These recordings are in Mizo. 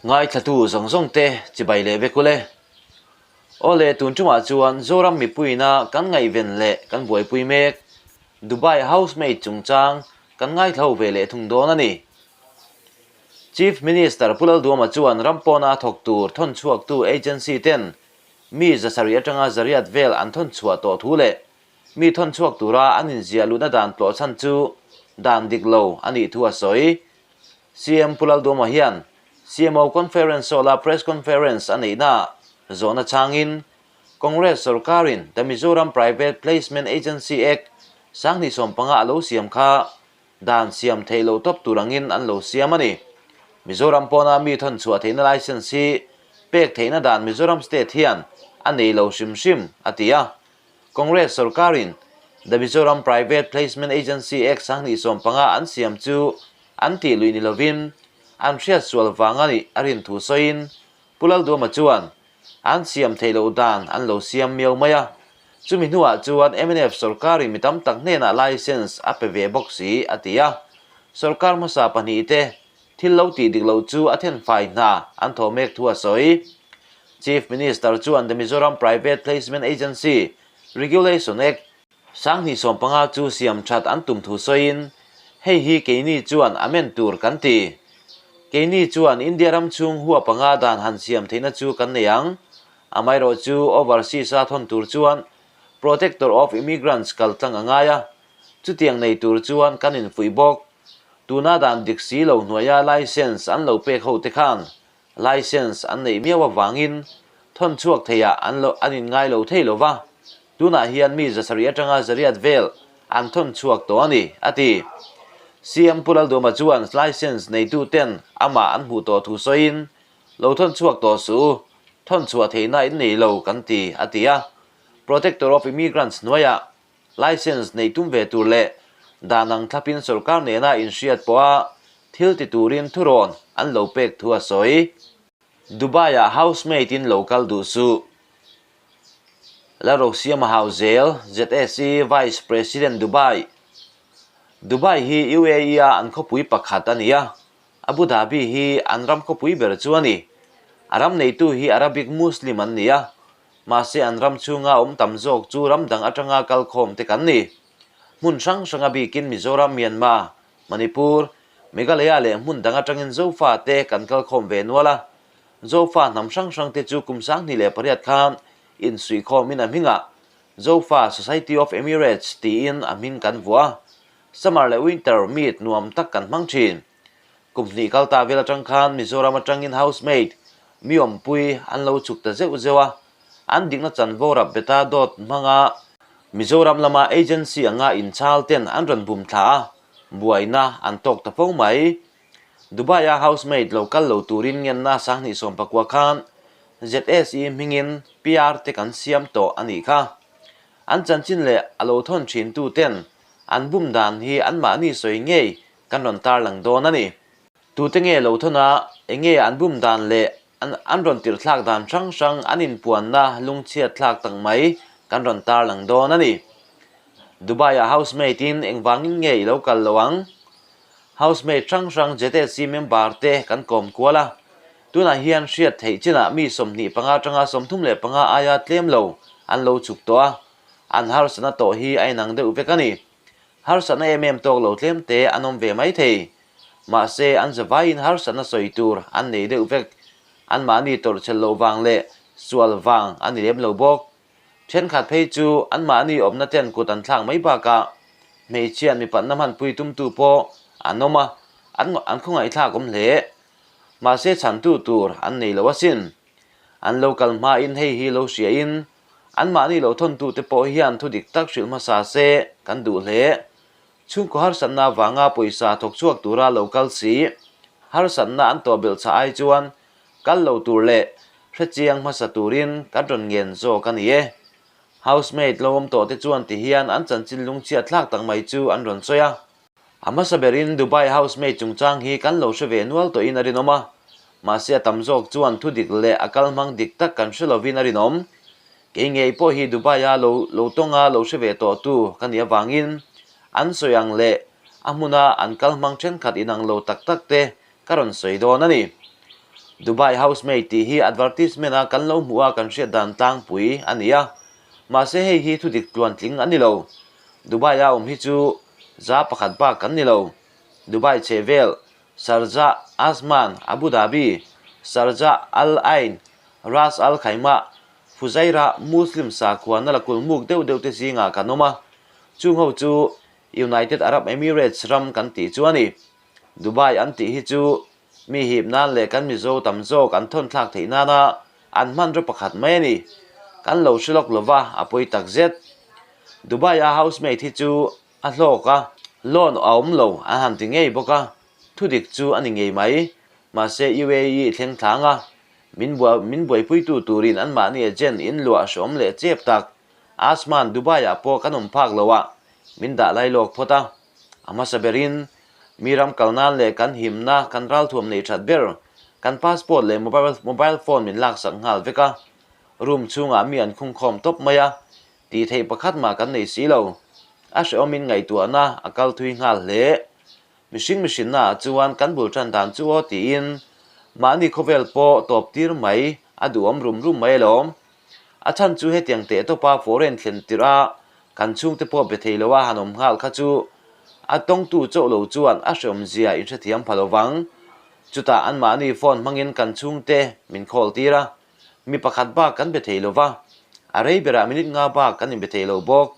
Ngaithlatu zawng zawng te chibai leh vek ule. Awle tun tumah chuan Zoram mipuiina kan ngaihven leh kan buaipui mek Dubai housemaid chungchang kan ngaithla ho ve leh thung dawn a ni. Chief Minister Pu Lalduama chuan ram pawna thawk tur thawn chhuaktu agency ten mi zasarih atanga zariat vel an thawn chhuah tawh thu leh mi thawn chhuak tura an inziah luhna dan tlawh chhan chu dan dik lo a nih thu a sawi. CM Pu Lalduama hian CMO Conference Hall-a Press Conference a neihnaah zawhna changin Congress sorkarin The Mizoram Private Placement Agency Act 2015 a lo siam kha dan siam theih loh tawp tur angin an lo siam a ni. Mizoram pawna mi thawn chhuah theihna license hi pek theihna dan Mizoram State hian a nei lo hrim hrim, a ti a. Congress sorkarin The Mizoram Private Placement Agency Act 2015 an siam chu an tih luih ni lovin an hriat sual vang a nih a rin thu sawiin Pu Lalduama chuan an siam theih loh dan an lo siam miau mai a, chumi hnuah chuan mnf sorkarin mi tam tak hnenah license a pe ve bawk si a ti a, sorkar hmasa pahnihte thil lo tih dik loh chu a thenfai hna an thawh mek thu a sawi. Chief Minister chuan The Mizoram Private Placement Agency Regulation Act, 2015 chu siam that an tum thu sawiin, Hei hi keini chuan amend tur kan ti. Keini chuan India ram chhung hua panga dan han siam theihna chu kan nei ang. Amaherawh chu overseas-a thawn tur chuan Protector of Immigrants kal tlang a ngai a, chutiang nei tur chuan kan infuih bawk. Tuna dan dik si lo hnuaia license an lo pek ho te khan License an neih miau avangin thawn chhuak theiah an lo an inngai lo thei lo va, tunah hian mi zasarih atanga zariat vel an thawn chhuak tawh a ni, a ti. CM Pu Lalduama chuan license neituten amah an hmuh tawh thu sawiin, Lo thawn chhuak tawh suh u, thawn chhuah theihna in nei lo kan ti, a ti a. Protector of Immigrants hnuaiah License neih tum ve tur leh dan ang thlapin sorkar nena inhriat pawha thil ti turin thurawn an lo pek thu a sawi. Dubai-ah housemaid in lo kal duh suh. Lalrosiama Hauzel, ZSE Vice President Dubai Dubai hi UAE-a an khawpui pakhat a ni a, Abu Dhabi hi an ram khawpui ber chu a ni. A ram neitu hi Arabic Muslim an ni a, Mahse an ram chhunga awm tam zawk chu ram dang atanga kal khawm te kan ni. Hmun hrang hranga bikin Mizoram, Myanmar, Manipur, Meghalaya leh hmun dang atangin Zofa te kan kal khawm ve nual a. Zofa hnam hrang hrang te chu kum 2008 khan insuihkhawmin a hmingah Zofa Society of Emirates tiin a hming kan vuah a. Summer leh Winter meet nuam tak kan hmang thin. Kum hnih kal ta vel atang khan Mizoram atangin housemaid mi awmpui an lo chhuk ta zeuh zeuh a, an dikna chanvo rap beta dawt hmanga Mizoram lama agency anga inchhal ten an rawn bum thla a, buaina an tawk ta fo mai. Dubai-a housemaid lo kal lo turin ngenna 2019 khan ZSE hmingin PR te kan siam tawh a nih kha. An chanchin leh a lo thawn thin tu ten an bum dan hi anmahni sawi ngei kan rawn tarlang dawn a ni. Tute nge lo thawn a, enge an bum dan leh an an rawn tirh thlak dan hrang hrang an inpuanna lungchhiat thlak tak mai kan rawn tarlang dawn a ni. Dubai-ah housemaid in engvangin nge i lo kal lo ang? Housemaid hrang hrang ZSC member te kan kawm kual a, tunah hian hriat theih chinah mi 25 atanga 35 aia tlem lo an lo chhuk tawh a, an harsatna tawh hi a inang deuh vek a ni. Harsatna em em tawk lo tlem te an awm ve mai thei. Mahse, an zavaiin harsatna sawi tur an nei deuh vek. Anmahni tawrhchhel loh vang leh sual vang a ni lem lo bawk. Thenkhat phei chu anmahni awmna ten kut an thlak mai bakah hmeichhiat mipatna hmanpui tumtu pawh an awm a, an an khawngaihthlak awm hle. Mahse, chhantu tur an nei lo asin. An lo kal hmain hei hi lo hriain Anmahni lo thawntute pawh hian thu dik tak hrilh hmasa se kan duh hle. Chhungkaw harsatna avanga pawisa thawk chhuak tura lo kal si, harsatna an tawh belh chah ai chuan kal lo tur leh hrechiang hmasa turin kan rawn ngen zawk a ni e. Housemaid lo awm tawhte chuan ti hian an chanchin lungchhiat thlak tak mai chu an rawn sawi a. A hmasa berin Dubai housemaid chungchang hi kan lo hre ve nual tawhin a rinawm a, mahse a tam zawk chuan thu dik leh a kal hmang dik tak kan hre lovin a rinawm. Kei ngei pawh hi Dubai-a lo lo tawnga lo hre ve tawhtu ka nih avangin an sawi ang leh a hmuna an kal hmang thenkhat inang lo tak tak te ka rawn sawi dawn a ni. Dubai housemaid tih hi advertisement a kan lo hmuh a kan hriat dan tlangpui a ni a, mahse hei hi thudik tluantling a ni lo. Dubai a awm hi chu 1% bak kan ni lo. Dubai chhehvel, Sharjah, Ajman, Abu Dhabi, Sharjah, Al Ain, Ras Al Khaimah, Fujairah, Muslim sakhuana la kulmuk deuh deuh te zingah kan awm a, chung ho chu United Arab Emirates ram kan tih chu a ni. Dubai an tih hi chu mi hip nan leh kan Mizo tam zawk an thawn thlak theih nana an hmanraw pakhat mai a ni. Kan lo hre lawk lova a pawi tak zet. Dubai a housemaid hi chu a hlawk a, loan a awm lo an han ti ngei bawk a, thudik chu a ni ngei mai. Mahse UAE thleng thlang a, min buai min buaipuitu turin anmahni agent in luah hreawm leh chep tak Asman Dubai ah pawh kan awm phak lo a, min dah lai lawk phawt a. A hmasa berin, mi ram kal nan leh kan himna kan ralthuam nei that ber, kan passport leh mobile phone min laksak nghal vek a. Room chhungah mi an khungkhawm tawp mai a, tih theih pakhat mah kan nei si lo. A hrehawmin ngaihtuahna a kal thui nghal hle. Mihring mihrinna ah chuan kan bul tan dan chu aw tiin mahni khawvel pawh tawp tir mai a duhawm rum rum mai alawm. A chhan chu hetiang teh tawpa foreign thlen tirh a kan chhungte pawh be thei lo a han awm nghal kha chu a tawngtu chauh lo chuan a hreawm zia inhrethiam pha lo vang. Chutah anmahni phone hmangin kan chhungte min call tir a, mi pakhat bak kan be thei lo va, a rei berah minute nga bak kan inbe thei lo bawk.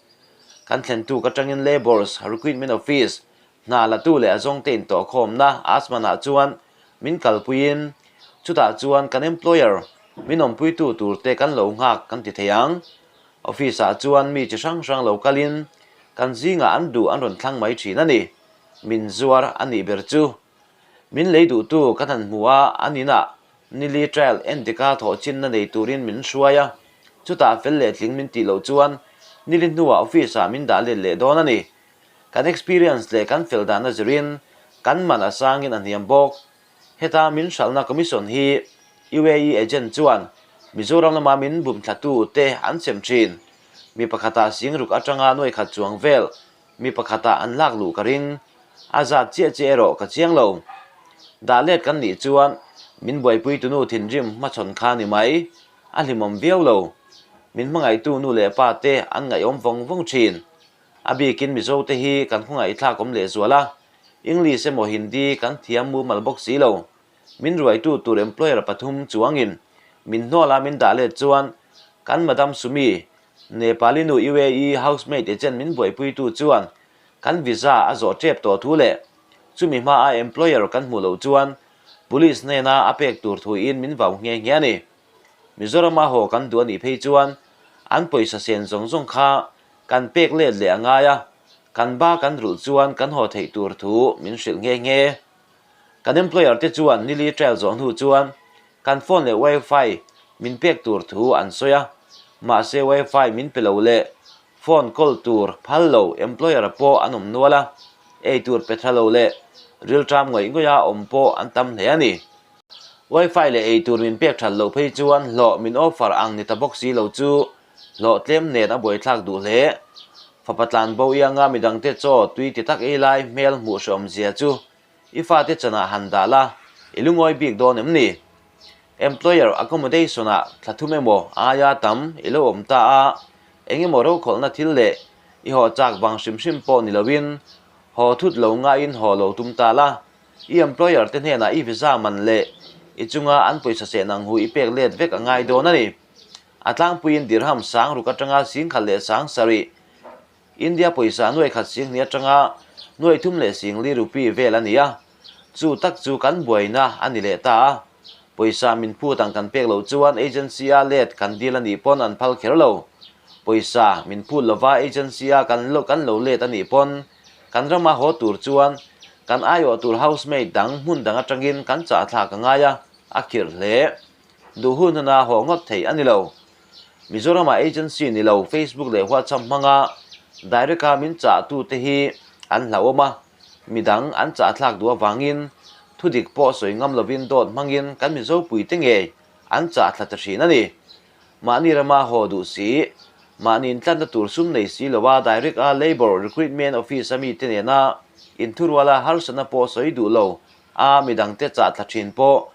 Kan thlentu ka tangin Labours Recruitment Office hna latu leh a zawngte intawhkhawmna Asman-ah chuan min kalpuiin chutah chuan kan employer min awmpuitu turte kan lo nghak kan ti thei ang. Office-ah chuan mi chi hrang hrang lo kalin kan zingah an duh an rawn thlang mai thin a ni. Min zuar a nih ber chu. Min lei duhtu kan han hmu a, an inah nili trial endika thawh chinna nei turin min hruai a, chutah fel leh tling min tih loh chuan nili hnuah office-ah min dah let leh dawn a ni. Kan experience leh kan fel dahna zirin kan man a sangin a hniam bawk. Heta min hralhna commission hi UAE agent chuan Mizoram lama min bum thlatu te an sem thin. Mi pakhatah singruk atanga nuai khat chuang vel mi pakhatah an lak luh ka ring. A zat chiah chiah erawh ka chiang lo. Dah let kan nih chuan min buaipui tunu thinrim hmachhawn kha ni mai. A hlimawm viau lo. Min hmangaihtu nu leh pa te an ngaihawm vawng vawng thin. A bikin Mizo te hi kan khawngaihthlak awm lehzual a, English emaw Hindi kan thiam mumal bawk si lo. Min ruaitu tur employer pathum chuangin min hnawl a min dah let chuan kan Madam Sumi, Nepali nu UAE housemaid agent min buaipuitu chuan kan visa a zawh tep tawh thu leh chumi hmaa employer kan hmuh loh chuan police hnena a pek tur thuin min vau nghe nghe a ni. Mizorama haw kan duh a nih phei chuan an pawisa sen zawng zawng kha kan pek let leh a ngai a, kan ba kan rulh chuan kan haw theih tur thu min hrilh nghe nghe. Kan employer te chuan nili trial zawh hnu chuan kan phone leh wifi min pek tur thu an sawi a, mahse wifi min pe lo leh phone call tur phal lo employer pawh an awm nual a, ei tur pe tha lo leh rilṭam ngawih ngawih a awm pawh an tam hle a ni. Wifi leh ei tur min pek that loh phei chuan hlawh min offer ang ni ta bawk si lo chu hlawh tlem nen a buaithlak duh hle. Fapa tlan bo ianga midangte chaw tui ti tak ei lai hmel hmuh hreawm zia chu i fate chanah han dah la, i lungawi bik dawn em ni? Employer accommodation ah thla thum emaw aia tam i lo awm ta a, eng emaw rokhawlhna thil leh i haw chak vang hrim hrim pawh ni loin haw thut lo ngaiin haw lo tum ta la, i employer te hnenah i visa man leh i chunga an pawisa seh nang hu i pek let vek a ngai dawn a ni. A tlangpuiin dirham sang ruk atanga singkhat leh sang sarih, India pawisa nuai khat singhnih atanga nuai thum leh singli rupee vel a ni a, chu tak chu kan buaina a ni leh ta a. Pawisa min phut ang kan pek loh chuan agency a let kan deal a nih pawn an phal kher lo. Pawisa min phut lova agency a kan kan lo let a nih pawn kan rama haw tur chuan kan aiawh tur housemaid dang hmun dang atangin kan chahthlak a ngai a, a khirh hle. Duh hun huna haw ngawt theih a ni lo. Mizoramah agency ni lo Facebook leh WhatsApp hmanga direct a min chahtute hi an hlauhawm a, midang an chahthlak duh avangin thudik pawh sawi ngam lovin dawt hmangin kan Mizopuite ngei an chahthla ta thin a ni. Mahni rama haw duh si, mahni intlanna tur sum nei si lova direct a Labour Recruitment Office a mite nena inthuruala harsatna pawh sawi duh lo a midangte chahthla thin pawh.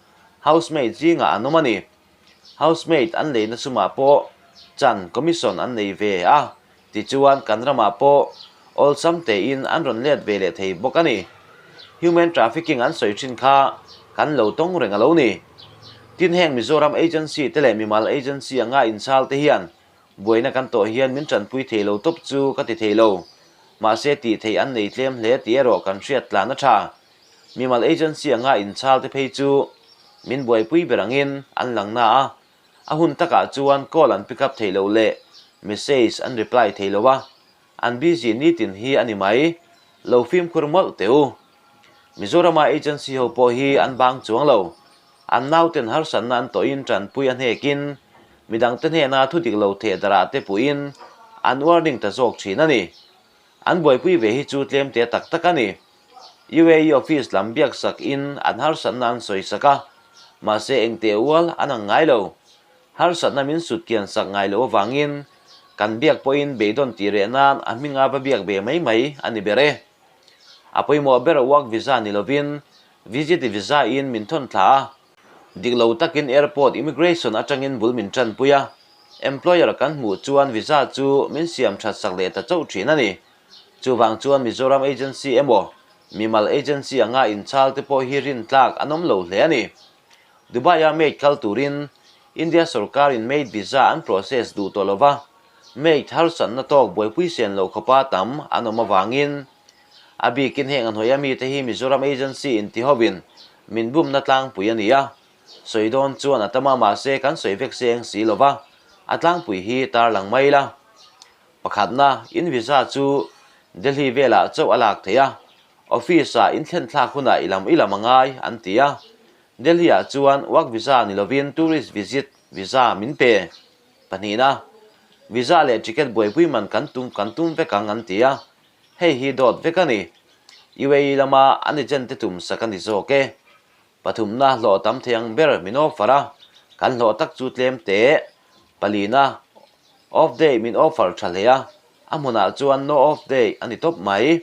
Housemaid zingah an awm a ni. Housemaid an leina sumah pawh chan commission an nei ve a, tichuan kan ramah pawh awlsam tein an rawn let ve leh thei bawk a ni. Human trafficking an sawi thin kha kan lo tawng reng a lo ni. Tin heng Mizoram agency te leh mimal agency anga inchhal te hian buaina kan tawh hian min tanpui thei lo tawp chu ka ti thei lo. Mahse tih theih an nei tlem hle tih erawh kan hriat tlan a tha. Mimal agency anga inchhal te phei chu min buaipui ber angin an lang na a, a hun takah chuan call an pick up thei lo leh message an reply thei lo a, an busy nitin hi a ni mai, lo fimkhur mawlh teh u. Mizorama agency ho pawh hi an bang chuang lo, an nauten harsatna an tawhin tanpui a hnekin midangte hnena thu dik lo theh darah te puhin an warning ta zawk thin a ni. An buaipui ve hi chu tlem te tak tak a ni. UAE office lam biaksak in an harsatna an sawi sak a, mahse engteh ual an ang ngai lo. Harsatna min sut kian sak ngai loh avangin kan biak pawhin beidawn tih reh nan a hminga va biak ve mai mai a ni ber e. A pawimawh ber work visa ni lovin visit visa in min thawn thla a, Dik lo takin airport immigration atangin bul min tanpui a, employer kan hmuh chuan visa chu min siam that sak leh ta chauh thin a ni. Chuvang chuan Mizoram agency emaw mimal agency anga inchhal te pawh hi rintlak an awm lo hle a ni. Dubai-a maid kal turin India sorkarin maid visa an process duh tawh lova, maid harsatna tawk buaipui sen loh khawpa tam an awm avangin A bikin heng a hnuaia mite hi Mizoram Agency in ti hovin min bumna tlangpui a ni a, sawi dawn chuan a tam a mahse kan sawi vek seng si lo va, a tlangpui hi tarlang mai ila. Pakhatna, in visa chu Delhi velah chauh a lak theih a, office ah in thlen thlak hunah i lam i lam a ngai an ti a, Delhi ah chuan work visa ni lovin tourist visit visa min pe. Pahnihna, visa leh ticket buaipui man kan tum kan tum vek ang an ti a, Hei hi dawt vek a ni. UAE lama an agent te tum sak a ni zawk e. Pathumna hlawh tam thei ang ber min offer a, kan hlawh tak chu tlem teh. Palina, off day min offer tha hle a, a hmunah chuan no off day a ni tawp mai.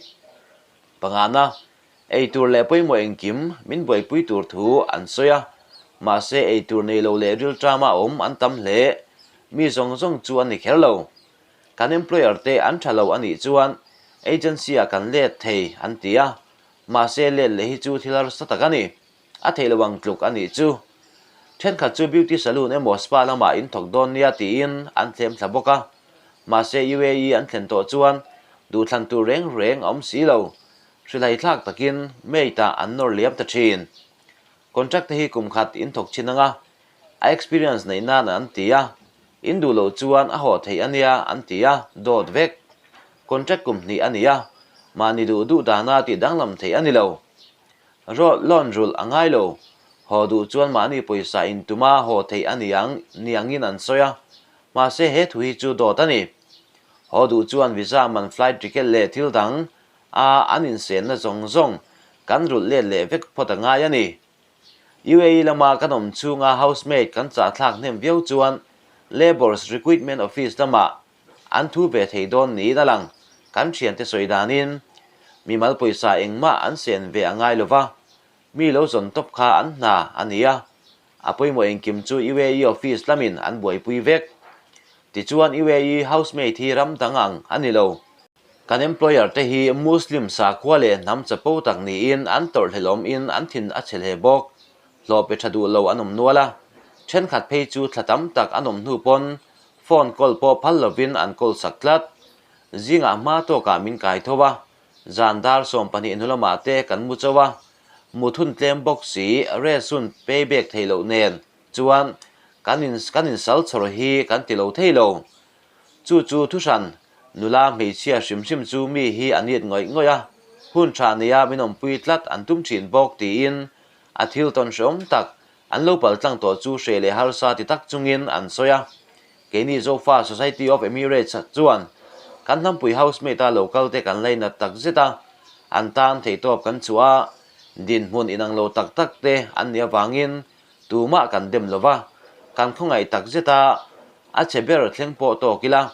Pangana, ei tur leh pawimawh engkim min buaipui tur thu an sawi a, mahse ei tur nei lo leh rilṭama awm an tam hle. Mi zawng zawng chu an ni kher lo. Kan employer te an tha lo a nih chuan agency ah kan let thei an ti a, mahse let leh hi chu thil harsa tak a ni. A theih lo ang tluk a nih chu. Thenkhat chu beauty saloon emaw spa lamah in thawk dawn nia tiin an thlem thla bawk a, mahse UAE an thlen tawh chuan duhthlan tur reng reng a awm si lo. Hrilhai thlak takin maid ah an nawr liam ta thin. Contract te hi kum khat in thawk chin anga a experience neih nan an ti a, In duh loh chuan a haw theih a nia an ti a, dawt vek. Contract kum hnih a ni a, mahni duh duh dana tih danglam theih a ni lo. Rawh loan rulh a ngai lo, haw duh chuan mahni pawisa in tuma haw theih a ni ang ni angin an sawi a, mahse he thu hi chu dawt a ni. Haw duh chuan visa man flight ticket leh thil dang a an insenna zawng zawng kan rulh let leh vek phawt a ngai a ni. UAE lama kan awm chhunga housemaid kan chahthlak hnem viau chuan Labour's Recruitment Office lamah an thu ve thei dawn niin a lang. Kan thiante sawi danin mimal pawisa engmah an sen ve a ngai lova, mi lo zawn tawp kha an hna a ni a, a pawimawh engkim chu UAE office lamin an buaipui vek. Tichuan UAE housemaid hi ram dang ang a ni lo. Kan employer te hi Muslim sakhua leh hnam chapo tak niin an tawrhhlelawm in an thin a chhe hle bawk. Hlawh pe tha duh lo an awm nual a, thenkhat phei chu thla tam tak an awm hnu pawn phone call pawh phal lovin an call sak tlat. Zingah hma tawkah min kai tho a, zan dar 12 hnu lamah te kan mu chauh a, mut hun tlem bawk si rest hun pay back theih loh nen chuan kan in kan insal chhawr hi kan ti lo thei lo. Chu chu thuhran, nula hmeichhia hrim hrim chu mi hi an it ngawih ngawih a, hun tha neia min awmpui tlat an tum thin bawk tiin a thil tawn hrehawm tak an lo pal tlang tawh chu hreh leh harsa ti tak chungin an sawi a. Keini Zofa Society of Emirates chuan kan hnampui housemate a lo kalte kan lainat tak zet a, an tan theihtawp kan chhuah a, dinhmun inang lo tak tak te an nih avangin Tumah kan dem lo va, kan khawngaih tak zet a, a che ber thleng pawh tawk ila,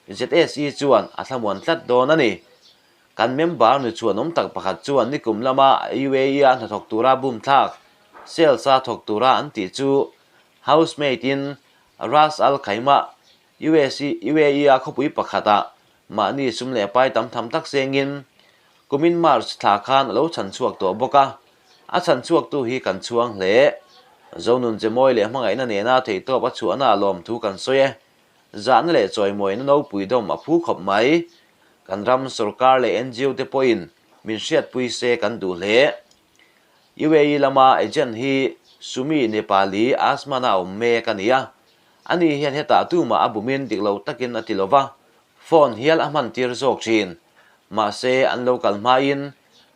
ZSE chuan a thlamuan tlat dawn a ni. Kan member nu chhuanawm tak pakhat chuan nikum lama UAE-a hnathawk tura bum thlak. Sales-a thawk tura an tih chu housemaid-in Ras Al Khaimah, UAE-a khawpui pakhatah mahni sum leh pai tam tham tak sengin kumin March thla khan a lo chhan chhuak tawh bawk a, a chhan chhuaktu hi kan chhuang hle. Zonun Chemawi leh hmangaihna nena theihtawp a chhuahna a lawmthu kan sawi e. Zahna leh chawimawina nopui dawm a phu khawp mai. Kan ram sorkar leh NGO te pawhin min hriatpui se kan duh hle. UAE lama agent hi Sumi Nepali Asman-a awm mek a ni a. Ani hian hetah tumah a bumin dik lo takin a ti lo va, phone hial a hman tir zawk thin. Mahse, an lo kal hmain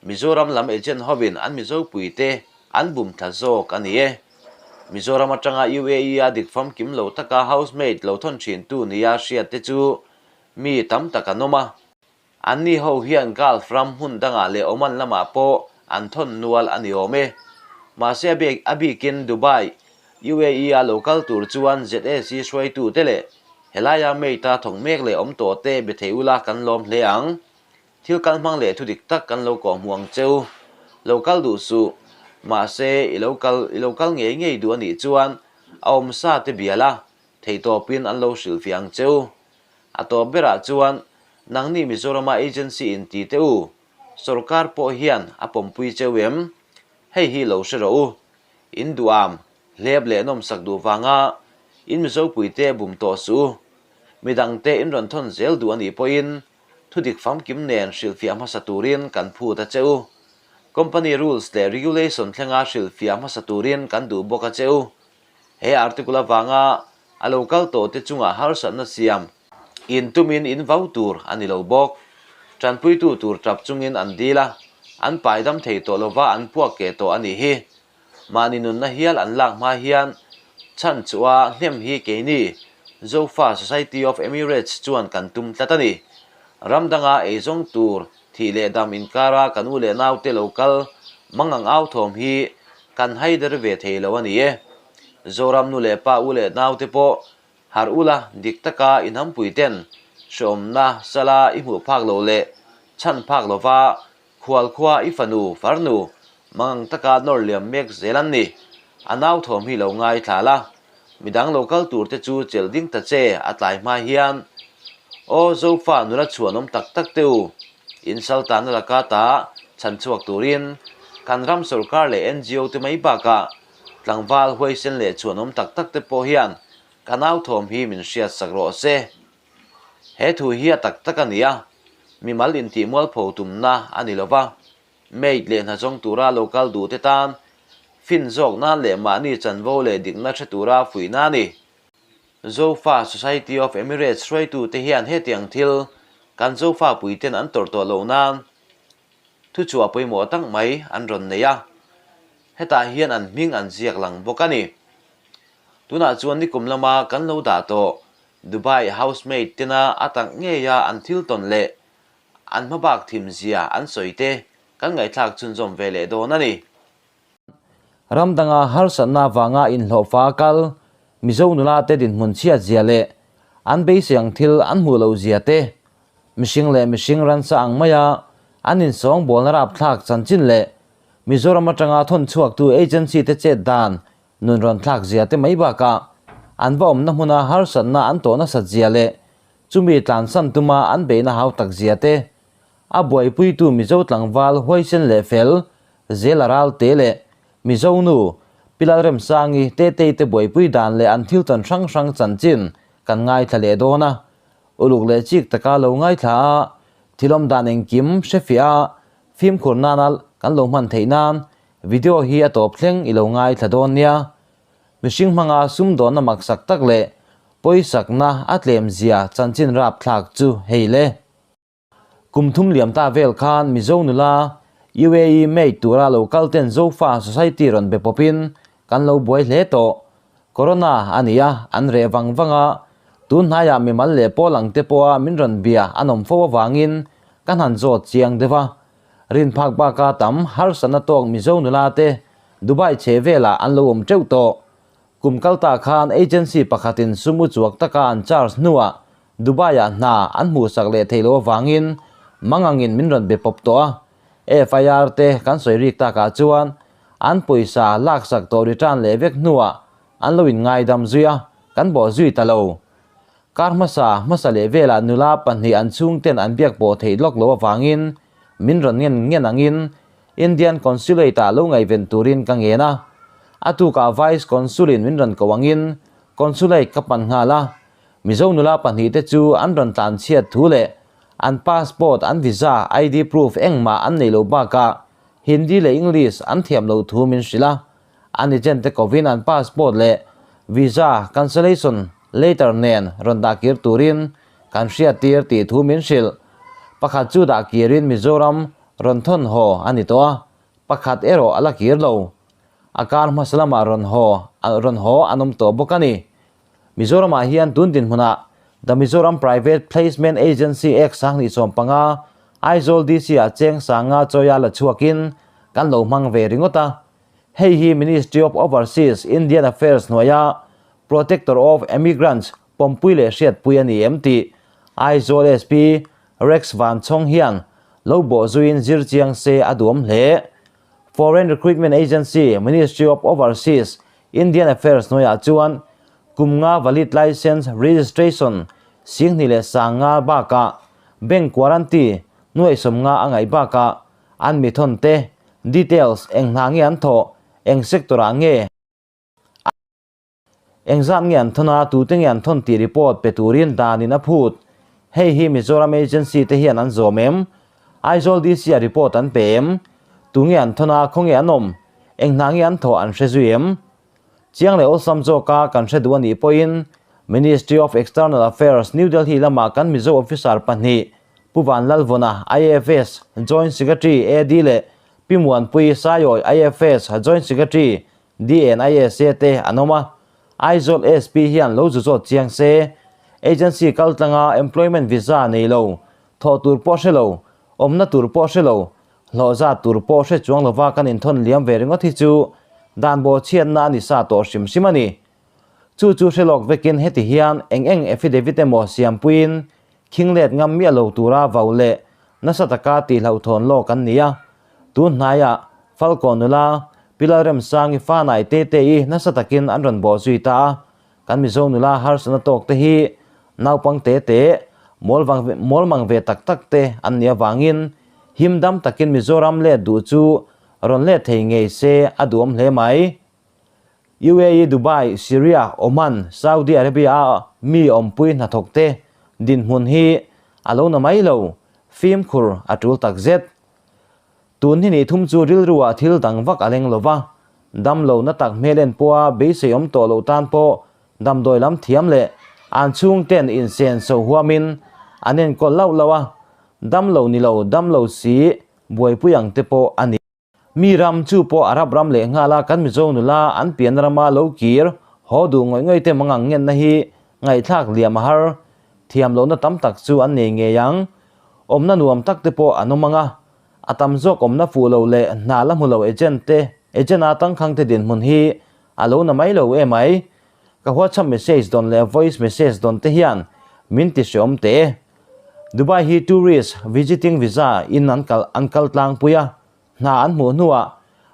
Mizoram lam agent hovin an Mizopuite an bum thla zawk a ni e. Mizoram atanga UAE-a dik famkim lo taka housemaid lo thawn thintu nia hriat te chu mi tam tak an awm a. Anni ho hian Gulf ram hmun dangah leh Oman lamah pawh an thawn nual a ni awm e. Mahse a bik a bikin Dubai, UAE-a lo kal tur chuan ZAC hruaitute leh helaia mate-a thawk mek leh awm tawh te be thei ula kan lawm hle ang. Thil kal hmang leh thu dik tak kan lo kawh hmu ang cheu. Lo kal duh suh. Mahse i lo kal i lo kal ngei ngei duh a nih chuan a awmsa te bial a, theihtawpin an lo hrilhfiah ang cheu. A tawp berah chuan nangni Mizorama agency in ti teh u, sorkar pawh hian a pawmpui cheu em? Hei hi lo hre rawh u. In duham, hlep leh nawmsak duh vanga in Mizopuite bum tawh suh u. Midangte in rawn thawn zel duh a nih pawhin thudik famkim nen hrilhfiah hmasa turin kan phut a che u. Company rules leh regulation thlenga hrilhfiah hmasa turin kan duh bawk a che u. He article avanga a lo kal tawh te chungah harsatna siam in tumin in vau tur a ni lo bawk. Tanpuitu tur tap chungin an dil a, an pai dam thei tawh lova an puak keh tawh a nih hi. Mahni nunna hial an lak hma hian chhan chua hnem hi keini Zofa Society of Emirates chuan kan tum tlat a ni. Ram danga eizawng tur Thih leh dam inkara kan u leh naute lo kal mangang au thawm hi kan haider ve thei lo a ni e. Zoram nu leh pa u leh naute pawh harh ula dik taka i hnampui ten hreawmna sala i hmuh phak lo leh chhan phak lova khual khua i fanu farnu mangang taka nawr liam mek zel an ni. A nau thawm hi lo ngaithla la. Midang lo kal tur te chu chelh ding ta che a tlai hma hian Aw Zofa nula chhuanawm tak tak te u, in saltana laka ta chhan chhuak turin kan ram sorkar leh NGO te mai bakah tlangval huaisen leh chhuanawm tak tak te pawh hian ka nau thawm hi min hriat sak rawh se. He thu hi a tak tak a ni a, mimal intih mualpho tumna a ni lova. Maid leh hnazawng tura lo kal duh te tan fin zawk nan leh mahni chanvo leh dikna hre tura fuihna a ni. Zofa Society of Emirates hruaitu te hian hetiang thil kan Zofa puiten an tawrh tawh loh nan thuchhuah pawimawh tak mai an rawn nei a, hetah hian an hming an ziak lang bawk a ni. Tunah chuan nikum lama kan lo dah tawh Dubai housemaid tena a tak ngeia an thil tawn leh An hmabak thimzia an sawi te kan ngaihthlak chhunzawm ve leh dawn a ni. Ram danga harsatna avanga inhlawhfa a kal Mizo nula te dinhmun chhiatzia leh an beisei ang thil an hmuh loh zia te, mihring leh mihring ransa ang maia an insawngbawlna rapthlak chanchin leh Mizoram atanga thawn chhuaktu agency te chet dan nun rawn thlak zia te mai bakah an va awmna hmuna harsatna an tawh nasat zia leh Chumi tlansan tuma an beihna hau tak zia te, a buaipuitu Mizo tlangval huaisen leh fel, Zela Ralte leh Mizo nu, Pi Lalremsangi, Tetei te buaipui dan leh an thil tawn hrang hrang chanchin kan ngaithla leh dawn a. Uluk leh chik taka lo ngaithla a, thilawm dan engkim hrefiah a, fimkhur nana kan lo hman theih nan video hi a tawp thleng i lo ngaithla dawn nia. Mihring hmanga sumdawnna maksak tak leh pawisakna a tlemzia chanchin rapthlak chu hei le. Kum thum liam ta vel khan Mizo nula UAE maid tura lo kal ten Zofa Society rawn be pawpin kan lo buai hle tawh. Corona a ni a, an reh vang vang a, tun hnaiah mimal leh pawl ang te pawha min rawn bia an awm fo avangin kan han zawt chiang deuh a. Rinphak baka tam harsatna tawk Mizo nula te Dubai chhe velah an lo awm teuh tawh. Kum kal ta khan agency pakhatin sumu chuak taka an charge hnuah Dubai-ah hna an hmuhsak leh theih loh avangin mangangin min rawn be pawp tawh a. FIR te kan sawi rik takah chuan An pawisa laksak tawh return leh vek hnuah an lo inngaidam zui a, kan bawh zui ta lo. Kar hmasa hmasa leh velah nula pahnih an chhungten an biak pawh theih lawk lo avangin min rawn ngen ngen angin Indian Consulate ah lo ngaihven turin ka ngen a. A tukah Vice Consul in min rawn ko angin Consulate ka pan nghal a. Mizo nula pahnih te chu an rawn tlan chhiat thu leh an passport, an visa, ID proof engmah an nei lo bakah Hindi leh English an thiam loh thu min hrilh a. An agent te kovin an passport leh visa cancellation letter nen rawn dah kir turin kan hriattir tih thu min hrilh. Pakhat chu dah kirin Mizoram rawn thawn haw a ni tawh a, pakhat erawh a la kir lo. A kar hmasa lamah rawn haw rawn haw an awm tawh bawk a ni. Mizoramah hian tun dinhmunah The Mizoram Private Placement Agency Act 2015, Aizawl DC-ah cheng sanga chawia la chhuakin kan lo hmang ve ringawt a. Hei hi Ministry of Overseas Indian Affairs hnuaia Protector of Emigrants pawmpui leh hriatpui a ni em tih Aizawl SP Rex Vanchhawng hian lo bawhzuiin zir chiang se a duam hle. Foreign Recruitment Agency, Ministry of Overseas Indian Affairs hnuaiah chuan kum nga valid licence registration 20,000 bakah bank guarantee 70,000 a ngaih bakah an mi thawn te details eng hna nge an thawh, eng sector ah nge, eng zat nge an thawn a, tute nge an thawn tih report pe turin danin a phut. Hei hi Mizoram agency te hian an zawm em? Aizawl DC ah report an pe em? Tunge an thawn a, khawnge an awm? Eng hna nge an thawh an hre zui em? Chiang leh awlsam zawka kan hre duh a nih pawhin Ministry of External Affairs, New Delhi lama kan Mizo officer pahnih Pu Vanlalvawna, IFS, Joint Secretary, AD leh Pi Muanpui Saiawi, IFS, Joint Secretary, DNISA te an awm a. Aizawl SP hian lo zu zawt chiang se, agency kaltlanga employment visa nei lo, thawh tur pawh hre lo, awmna tur pawh hre lo, Hlawh zat tur pawh hre chuang lova kan inthawn liam ve ringawt hi chu dan bawhchhiatna a ni sa tawh hrim hrim a ni. Chu chu hre lawk vekin heti hian eng eng affidavit emaw siampuiin khing let ngam miah lo tura vau leh nasa taka tihhlauhthawn lawk an ni a. Tun hnaiah Falkawn nula Pi Lalremsangi fanai Tete-i nasa takin an rawn bawh zui ta a. Kan Mizo nula harsatna tawk te hi naupang te te, mawl mang ve tak tak te an nih avangin him dam takin Mizoram let duh chu rawn let thei ngei se a duhawm hle mai. UAE, Dubai, Syria, Oman, Saudi Arabia a mi awmpui hnathawk te dinhmun hi a lo na mai lo, fimkhur a tul takzet. Tun hi ni thum chu rilruah thil dang vak a leng lo va, damlo na tak hmel en pawha beisei awm tawh loh tan pawh damdawi lam thiam leh an chhungten insen so huamin an enkawl lauh lauh a, damlo ni lo damlo si buaipui ang te pawh a ni. Mi ram chu pawh Arab ram leh nghala kan Mizo nula an pianna rama lo kir haw duh ngawih ngawih te mangang ngenna hi ngaihthlak liam a har thiam lohna tam tak chu an nei ngei ang. Awmna nuam tak te pawh an awm ang a, a tam zawk awmna fuh lo leh hna la hmu lo agent te, agent a tangkhang te dinhmun hi a lo na mai lo em ai. Ka WhatsApp message dawn leh voice message dawn te hian min ti hreawm teh e. Dubai hi tourist visiting visa in an kal an kal tlangpui a, hna an hmuh hnuah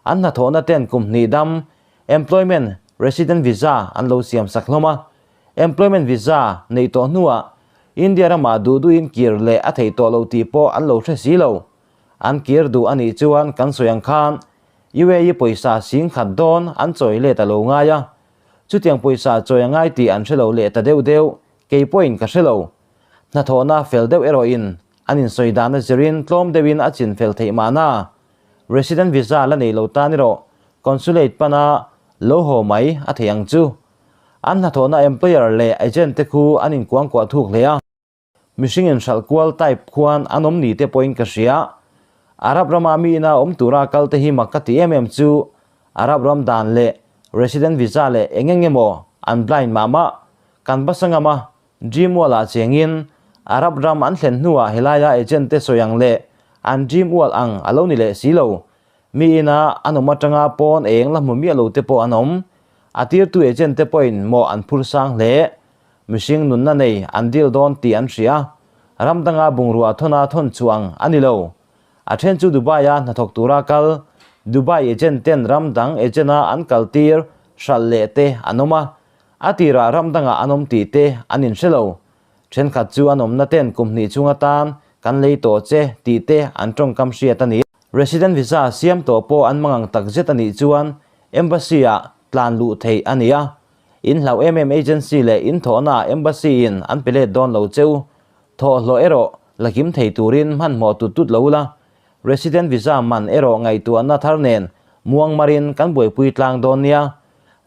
an hnathawhna ten kum hnih dam employment resident visa an lo siam sak hlawm a, Employment visa neih tawh hnuah India ramah duh duhin kir leh a theih tawh lo tih pawh an lo hre si lo. An kir duh a nih chuan kan sawi ang khan UAE pawisa 10,000 dawn an chawi let a lo ngai a. Chutiang pawisa chawi a ngai tih an hre lo leh ta deuh deuh, kei pawhin ka hre lo. Hnathawhna fel deuh erawhin an insawi dan a zirin tlawm deuhin a chin fel theih mahna. Resident visa la nei lo tan erawh consulate pana lo haw mai a theih ang chu. An hnathawhna employer leh agent te khu an inkuangkuah thuk hle a. Mihring inhralh kual type khuan an awm ni te pawhin ka hria. Arab rama mi ina awm tura kal te hi mak ka ti em em chu Arab ram dan leh resident visa leh eng eng emaw an blind mah mah. Kan basa ngam a, dream world ah chengin Arab ram an thlen hnuah helaia agent te sawi ang leh an dream world ang a lo ni leh si lo. Mi ina an awm atanga pawn eng la hmu miah lo te pawh an awm. A tirtu agent te pawhin mawh an phur sang hle. Mihring nunna nei an deal dawn tih an hria. Ram danga bungrua thawna thawn chu ang a ni lo. A then chu Dubai-a hnathawk tura kal, Dubai agent ten ram dang agent a an kal tir hralh leh te an awm a, a tirah ram dangah an awm tih te an inhre lo. Thenkhat chu an awmna ten kum hnih chung atan kan lei tawh che tih te an tawngkam hriat a ni. Resident visa siam tawh pawh an mangang tak zet a nih chuan Embassy ah tlan luh theih a ni a. In hlauh em em agency leh in thawhna ah Embassy in an pe let dawn lo cheu. Thawhhlawh erawh la kim thei turin hmanhmawh tut tut lo ula. Resident visa man erawh ngaihtuahna thar nen muang marin kan buaipui tlang dawn nia.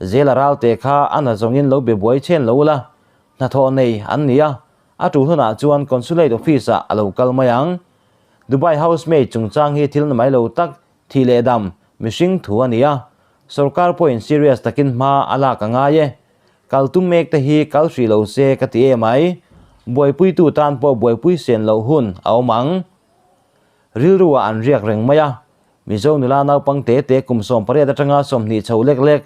Zela ralte kha a na zawngin lo be buai chen lo ula. Hnathawh nei an ni a, a tul hunah chuan Consulate Office ah a lo kal mai ang. Dubai housemaid chungchang hi thil na mai lo tak thih leh dam mihring thu a ni a, sorkar pawhin serious takin hma a lak a ngai e. Kal tum mek te hi kal hrih lo se ka ti em ai. Buaipuitu tan pawh buaipui sen loh hun a awm ang. Rilru ah an riak reng mai a, Mizo nula naupang te te kum 18 atanga 20 chho lek lek,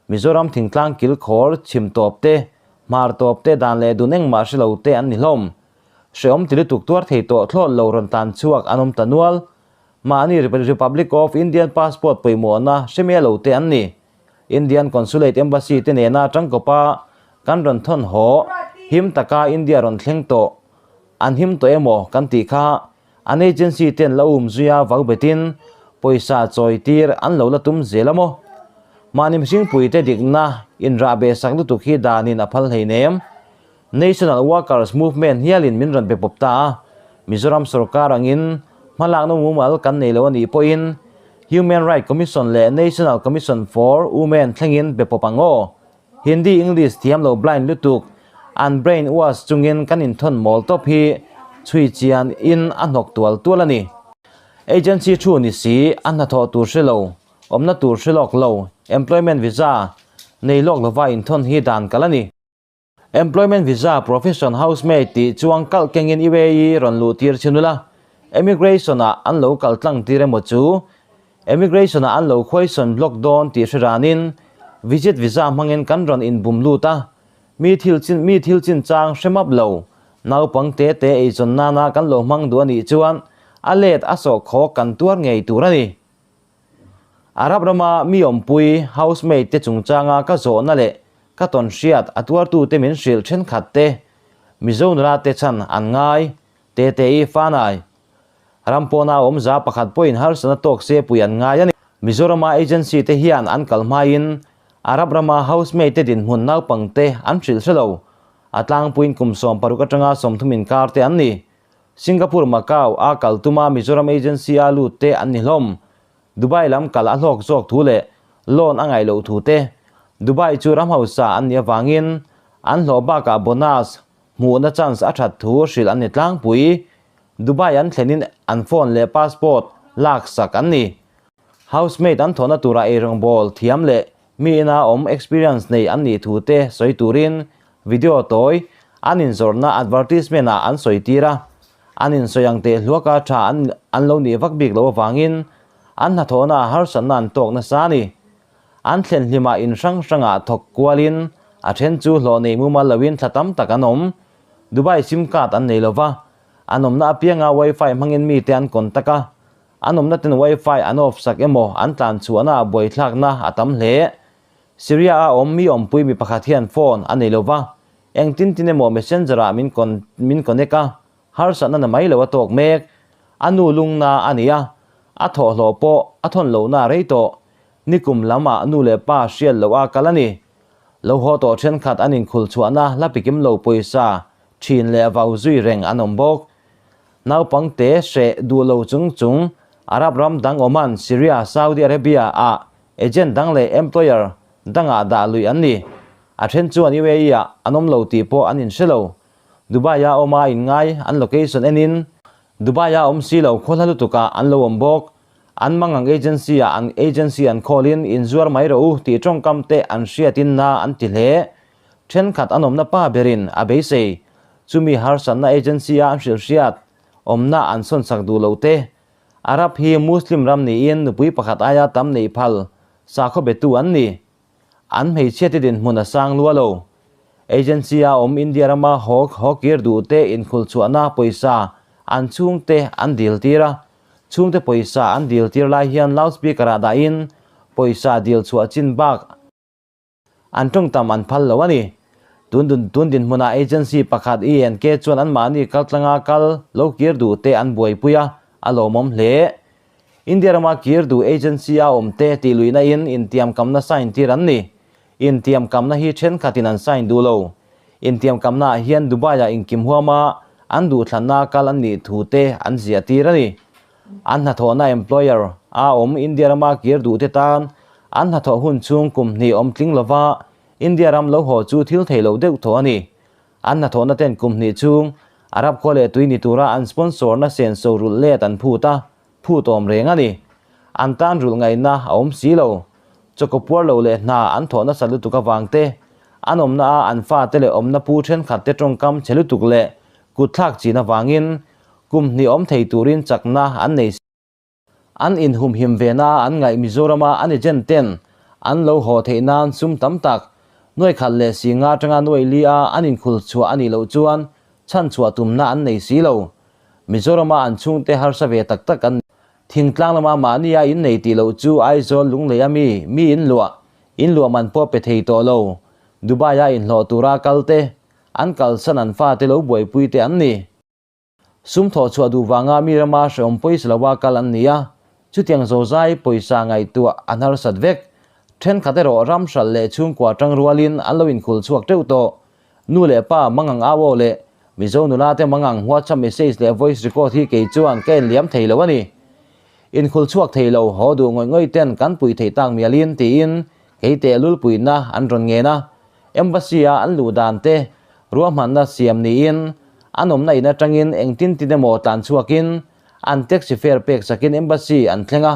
Mizoram thingtlang kil khawr chhim tawp te, hmar tawp te dan leh dun engmah hre lo te an ni hlawm. Hrehawm ti lutuk tuar thei tawh thlawt lo rawn tan chhuak an awm ta nual. Mahni Republic of Indian passport pawimawhna hre miah lo te an ni. Indian Consulate Embassy te nena tangkawpa kan rawn thawn haw him taka India rawn thleng tawh an him tawh emaw kan tih kha An agency ten la um zuia vau betin pawisa chawi tir an lo la tum zel a maw? Mahni mihringpui te dikna inrah beh sak lutuk hi danin a phal hleinem. National Workers Movement hialin min rawn be pawp ta a, Mizoram sorkar angin hmalakna mumal kan nei lo a nih pawhin Human Right Commission leh National Commission for Women thlengin be pawp ang aw. Hindi English thiam lo blind lutuk an brain wash chungin kan inthawn mawl tawp hi chhui chian in a hnawk tual tual a ni. Agency thu ni si a hnathawh tur hre lo, awmna tur hre lawk lo, employment visa nei lawk lova inthawn hi dan kal a ni. Employment visa profession housemaid tih chuang kalh kengin UAE rawn luh tir chin ula, Immigration ah an lo kal tlang tir emaw chu Immigration ah an lo khuaisawn block dawn tih hre ranin visit visa hmangin kan rawn inbum lut a, mi thil chin mi thil chinchang hre map lo naupang te te eizawn nana kan lo hmang duh a nih chuan a let a sawhkhawk kan tuar ngei tur a ni. Arab rama mi awmpui, housemaid, te chungchanga ka zawhna leh ka tawn hriat a tuartute min hrilh thenkhat te, Mizo nula te chhan an ngai, Tete-i Fanai. Ram pawna awmza pakhat pawhin harsatna tawk se pui an ngai a ni. Mizorama agency te hian an kal hmain Arab rama housemaid te dinhmun naupang te an hrilh hre lo. A tlangpuiin kum 60 atanga 30 inkar te an ni. Singapore Macau a kal tuma Mizoram agency a lut te an ni hlawm. Dubai lam kal a hlawk zawk thu leh loan a ngaih loh thu te. Dubai chu ram hausa an nih avangin an hlawh bakah bonus hmuhna chance a that thu hrilh an ni tlangpui. Dubai an thlenin an phone leh passport lak sak an ni. Housemaid an thawhna tura eirawngbawl thiam leh Mi ina awm experience nei an nih thu te sawi turin video tawi an inzawrhna advertisement ah an sawi tir a, an insawi ang teh hluaka tha an an lo nih vak bik loh avangin an hnathawhna ah harsatna an tawk nasa a ni. An thlen hlimah in hrang hrangah thawk kualin a then chu hlawh nei mumal loin thla tam tak an awm. Dubai sim card an nei lova, an awmna apianga wifi hmangin mite an contact a, An awmna ten wifi an off sak emaw an tlan chhuahna ah buaithlakna a tam hle. Syria a awm mi awmpui mi pakhat hian phone a nei lova, engtin tin emaw messenger ah min con min connect a, harsatna na mai lo a tawk mek. A nu lungna a ni a, a thawhhlawh pawh a thawn lohna a rei tawh. Nikum lam ah nu leh pa hriat loh a kal a ni. Lo haw tawh thenkhat an inkhul chhuahna hla pikim lo pawisa thin leh vau zui reng an awm bawk. Naupangte hreh duh lo chung chung Arab ram dang Oman, Syria, Saudi Arabia ah agent dang leh employer dangah dah luih an ni. A then chuan UAE ah an awm lo tih pawh an inhre lo. Dubai ah awm a inngai an location enin Dubai ah awm si lo khawhla lutuk ah an lo awm bawk. An mangang agency ah an agency an call in inzuar mai rawh u tih tawngkam te an hriatin na an ti hle. Thenkhat an awmna pa berin a beisei. Chumi harsatna agency a an hrilhhriat awmna an sawnsak duh lo te. Arab hi Muslim ram niin nupui pakhat aia tam neih phal sakhaw betu an ni. An hmeichhia te dinhmun a sang lua lo. Agency a awm India rama haw haw kir duh te inkhul chhuahna pawisa an chhungte an dil tir a. Chhungte pawisa an dil tir lai hian loudspeaker ah dahin pawisa dil chhuah chin bak an tawng tam an phal lo a ni. Tun tun dinhmunah agency pakhat ENK chuan anmahni kaltlanga kal lo kir duh te an buaipui a, a lawmawm hle. India rama kir duh agency a awm te tih luihna in intiamkamna sign tir an ni. Intiamkamna hi thenkhatin an sign duh lo. Intiamkamna ah hian Dubai ah inkim huama an duhthlanna kal an nih thu te an ziah tir a ni. An hnathawhna employer a awm India rama kir duh te tan an hnathawh hun chhung kum hnih awm tling lova India ram lo haw chu thil theih loh deuh tawh a ni. An hnathawhna ten kum hnih chhung Arab khua leh tui ni tura an sponsor na senso rulh let an phut a, phut awm reng a ni. An tan rulh ngaihna a awm si lo. Chawkaw puar lo leh hna an thawh nasa lutuk avang te, an awmna a an fate leh awmna pu thenkhat te tawngkam chhe lutuk leh kutthlak chin avangin kum hnih awm thei turin chakna an nei si. An inhumhim ve na an ngaih Mizorama an agent ten an lo haw theih nan sum tam tak nuai khat leh si nga atanga nuai li a an inkhul chhuah a nih loh chuan chhanchhuah tumna an nei si lo. Mizorama an chhungte harsa ve tak tak an ni. Thingtlang lama mahnia innei tih loh chu Aizawl lunglei a mi, mi inluah, inluah man pawh pe thei tawh lo. Dubai-a inhlawh tura kal te, an kalsan an fate lo buaipui te an ni. Sum thawh chhuah duh vanga mi rama hrehawm pawisa loa kal an ni a, chutiang zozai pawisa ngaihtuah an harsat vek. Thenkhat erawh ram hralh leh chhungkua tang rualin an lo inkhul chhuak teuh tawh. Nu leh pa mangang au aw leh Mizo nula te mangang WhatsApp message leh voice record hi kei chuan ka en liam thei lo a ni. Inkhul chhuak thei lo haw duh ngawih ngawih ten kan pui theih tak mialin tiin kei teh lulpuina an rawn ngen a. Embassy a an luh dan te ruahmanna siam niin an awmna in atangin engtin tin emaw tlan chhuakin an taxi fare pek sakin embassy an thleng a.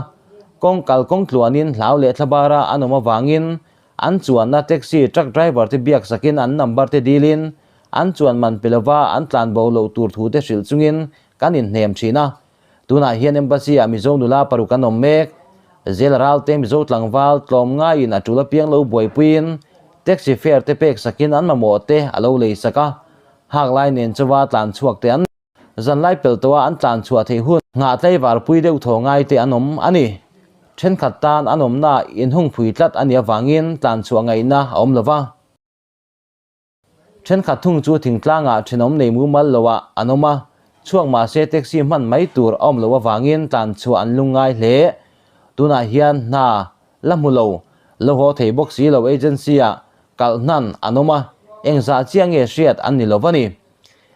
Kawng kal kawng tluanin hlau leh thlabara an awm avangin An chuanna taxi truck driver te biak sakin an number te dilin an chuan man pe lova an tlan bo loh tur thu te hrilh chungin kan inhnem thin a. Tunah hian Embassy ah Mizo nula paruk an awm mek. Zel Ralte Mizo tlangval tlawm ngaiin a tul apiang lo buaipuiin taxi fare te pek sakin an mamawh te a lo lei sak a. Hak lai nen chawa tlan chhuak te an. Zanlai pel tawha an tlan chhuah theih hun nghah tlaivar pui deuh thaw ngai te an awm a ni. Thenkhat tan an awmna inhungphui tlat a nih avangin tlan chhuah ngaihna a awm lo va. Thenkhat thung chu thingtlangah thenawm nei mumal loah an awm a, chhuak mahse taxi hman mai tur a awm loh avangin tlan chhuah an lungngai hle. Tunah hian hna la hmu lo, lo haw thei bawk si lo agency-ah kalh hnan an awm a, engzah chiah nge hriat an ni lo va ni.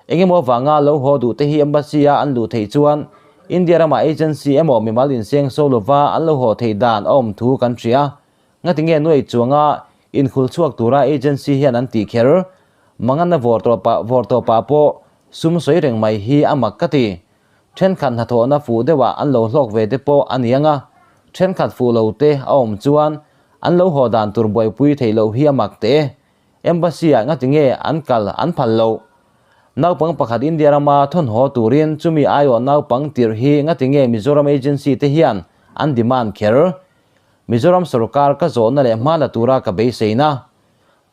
Engemaw vanga lo haw duh te hi embassy a an luh theih chuan India ramah agency emaw mimal inseng so lova an lo haw theih dan a awm thu kan hria. Ngatinge nuai chuanga inkhul chhuak tura agency hian an tih kher? Manganna vawr tawpah vawr tawpah pawh sum sawi reng mai hi a mak ka ti. Thenkhat hnathawhna fuh deuhah an lo hlawk ve te pawh a ni ang a, thenkhat fuh lo te a awm chuan an lo haw dan tur buaipui theih loh hi a mak teh e. Embassy ah ngati nge an kal an phal loh? Naupang pakhat India rama thawn haw turin chumi aiawh naupang tirh hi ngati nge Mizoram agency te hian an demand kher? Mizoram sorkar ka zawhna leh hma la tura ka beiseina.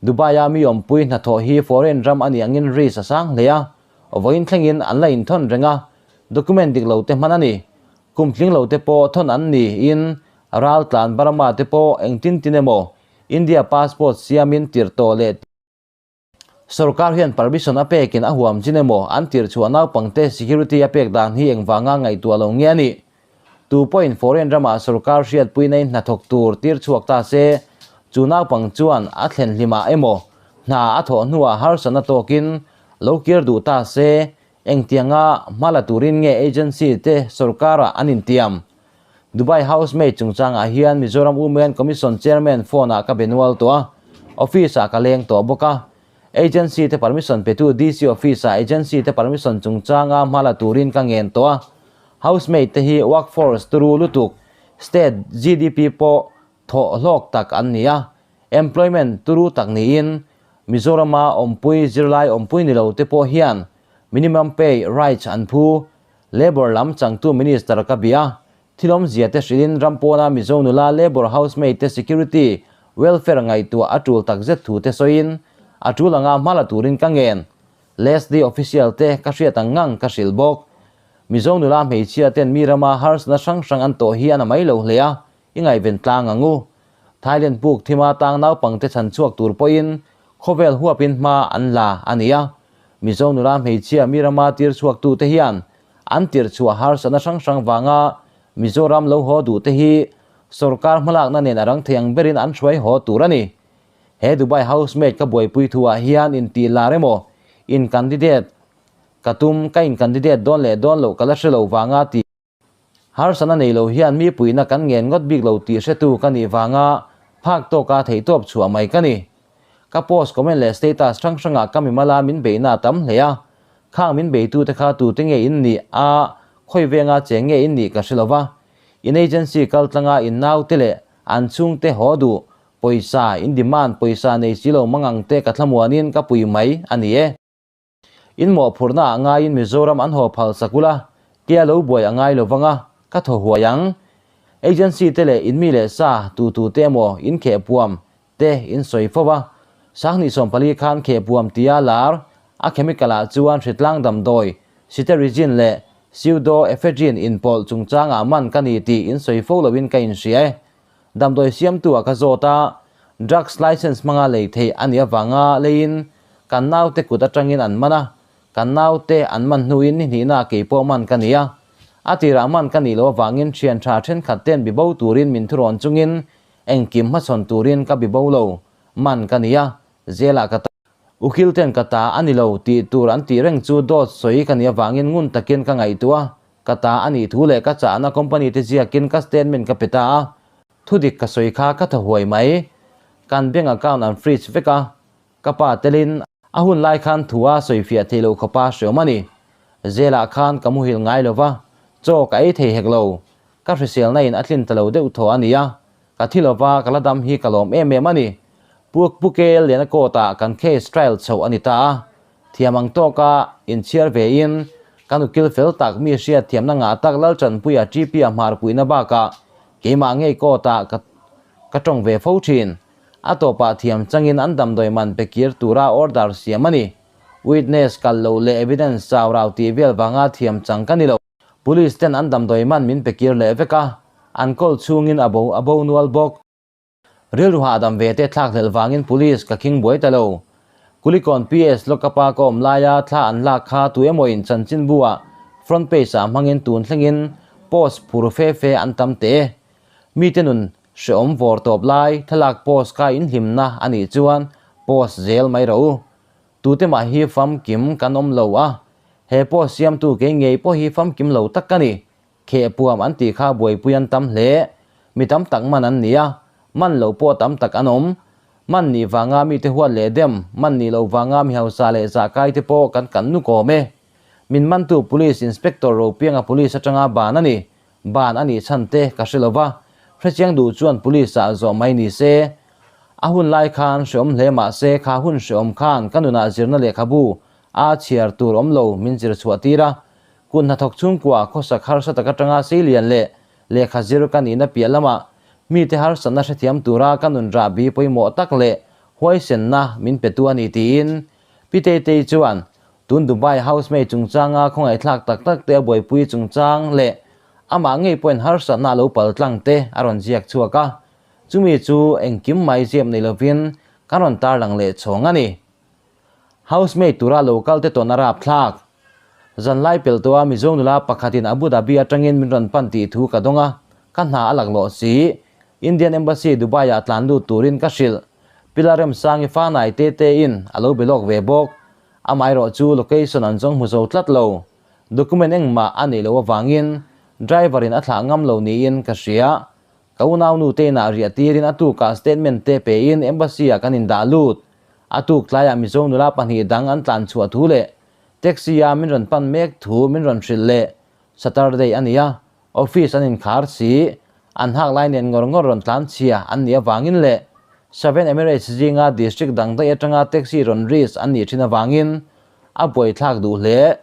Dubai a mi awmpui hnathawh hi foreign ram a nih angin risk a sang hle a, vawiin thlengin an la inthawn reng a, document dik lo te hman a ni. Kum tling lo te pawh thawn an ni in raltlan Burma te pawh engtin tin emaw India passport siamin tirh tawh leh Sorkar hian permission a pekin a huam chin emaw an tirh chhuah naupangte security a pek dan hi engvanga ngaihtuah lo nge a nih? Tu pawhin foreign ramah sorkar hriatpuina in hnathawk tur tir chhuak ta se, chu naupang chuan a thlen hlimah emaw hna a thawh hnuah harsatna tawkin lo kir duh ta se, engtianga hma la turin nge agency te sorkarah an intiam? Dubai housemaid chungchangah hian Mizoram Women Commission Chairman phone ah ka be nual tawh a, office ah ka leng tawh bawk a. Agency te permission petu DC office ah agency te permission chungchanga hma la turin ka ngen tawh a. Housemaid te hi workforce turu lutuk, state GDP pawh thawh hlawk tak an ni a, employment turu tak niin Mizorama awmpui zirlai awmpui ni lo te pawh hian minimum pay rights an phu. Labour lam changtu Minister ka bia. Thil awmzia te hrilhin ram pawna Mizo nula Labour housemaid te security, welfare ngaihtuah a tul takzet thu te sawiin a tul anga hma la turin ka ngen. Leslie official te ka hriat ang ngang ka hrilh bawk. Mizo nula hmeichhia ten mi rama harsatna hrang hrang an tawh hi a na mai lo hle a, i ngaihven tlang ang u. Thailand puk thima tang naupangte chhan chhuak tur pawhin khawvel huapin hma an la a ni a. Mizo nula hmeichhia mi rama tir chhuaktute hian an tir chhuah harsatna hrang hrang vanga Mizoram lo haw duhte hi sorkar hmalakna nen a rang thei ang berin an hruai haw tur a ni. He Dubai housemaid ka buaipui thuah hian intih lar emaw in candidate ka tum ka in candidate dawn leh dawn loh ka la hre lo vanga tih harsatna nei lo hian mi puihna kan ngen ngawt bik lo tih hretu ka nih vanga phak tawka theihtawp chhuah mai ka ni. Ka post comment leh status hrang hrangah ka mimala min beihna a tam hle a, khang min beitute kha tute nge in nih a khawi venga cheng nge in nih ka hre lo va, in agency kal tlanga in naute leh an chhungte haw duh pawisa in demand pawisa nei si lo mangang te ka thlamuanin ka pui mai a ni e. In mawhphurhna ah ngaiin Mizoram an haw phal sak ula, tia lo buai a ngai lo vang a, ka thaw huai ang. Agency te leh in mi leh sa tu tu te emaw in kheh puam te in sawi fo va, Sanghnih 14 khan kheh puam tia lar a chemical ah chuan hritlang damdawi Cetirizine leh Pseudoephedrine inpawlh chungchangah man ka ni tih in sawi fo loin ka inhria e. Damdawi siamtu ah ka zawt a, drugs licence hmanga lei theih a nih avanga leiin kan naute kut atangin an man a, kan naute an man hnuin ni hnihna kei pawh man ka ni a. A tirah man ka nih loh avangin thian tha thenkhat ten bibo turin min thurawn chungin engkim hmachhawn turin ka bibo lo, man ka ni a, zelah ka ta. Ukil ten ka ta a ni lo tih tur an tih reng chu dawt sawi ka nih avangin ngun takin ka ngaihtuah a, Ka ta a nih thu leh ka chahna company te ziakin ka statement ka pe ta a, thudik ka sawi kha ka thaw huai mai. Kan bank account an freeze vek a, ka pa telin a hun lai khan thu a sawi fiah theih loh khawpa hreawm a ni. Zelah khan ka muhil ngai lo va, chaw ka ei thei hek lo. Ka hriselna in a tlin ta lo deuh thaw a nia, ka thi lo va ka la dam hi ka lawm em em a ni. Pu Pu KL Liana court ah kan case trial chhoh a ni ta a, Thiam ang tawka inchhiar vein kan ukil fel tak mi hriat thiamna ngah tak Lalchanpuia TP-a hmarpuihna bakah keimah ngei court-ah ka ka tawng ve fo thin. A tawpah thiam changin an damdawi man pe kir tura order siam a ni. Witness kal loh leh evidence chau rau tih vel vanga thiam chang ka ni lo. Police ten an damdawi man min pe kir leh vek a, an kawl chhungin a bo a bo nual bawk. Rilru hahdam ve te thlak hlelh vangin Police ka khing buai ta lo. Kulikawn PS lockup-a ka awm laia thla an lak kha tu emawin chanchinbu-ah front page-ah hmangin tun thlengin post phur fe fe an tam teh e. Mite nun hrehawm vawr tawp lai thlalak post kha inhlimna a nih chuan post zel mai rawh u. Tute mah hi famkim kan awm lo a, he post siamtu kei ngei pawh hi famkim lo tak ka ni. Kheh puam an tih kha buaipui an tam hle. Mi tam tak man an ni a, man loh pawh tam tak an awm. Man nih vanga mite huat leh dem, man nih loh vanga mi hausa leh zahkai te pawh kan kan nuk awm e. Min mantu Police Inspector Ropianga Police atanga ban a ni. Ban a nih chhan te ka hre lo va, hrechiang duh chuan Police ah zawh mai ni se. A hun lai khan hreawm hle mah se kha hun hreawm khan ka nunah zirna lehkhabu a chhiar tur awm lo min zir chhuah tir a, Kut hnathawk chhungkua khawsak harsa tak atanga seilian leh lehkha zir ka nihna piah lamah mite harsatna hrethiam tura ka nun rahbi pawimawh tak leh huaisenna min petu a ni tiin Pi Teitei chuan tun Dubai housemaid chungchanga khawngaihthlak tak tak te a buaipui chungchang leh amah ngei pawhin harsatna a lo pal tlang te a rawn ziak chhuak a, chumi chu engkim mai ziap nei lovin kan rawn tarlang leh chhawng a ni. Housemaid tura lo kal te tawn a rapthlak. Zanlai pel tawha Mizo nula pakhatin Abu Dhabi atangin min rawn pan tih thu ka dawng a, ka hna a laklawh si. Indian Embassy Dubai-ah tlan lut turin ka hrilh. Pilar Remsangi fanai te tein a lo be lawk ve bawk. Amaherawh chu location an zawng hmu zo tlat lo. Document engmah a neih loh avangin driver in a thlah ngam lo niin ka hria. Ka unaunu te inah riah tirin a tukah statement te pein Embassy-ah kan indah lut. A tuk tlaiah Mizo nula pahnih dang an tlan chhuah thu leh taxi-a min rawn pan mek thu min rawn hrilh leh Saturday a ni a, office an inkhar si, an hak lai nen ngawr ngawr rawn tlan chhia an nih avangin leh Seven Emirates zinga district dang daih atanga taxi rawn risk an nih thin avangin a buaithlak duh hle.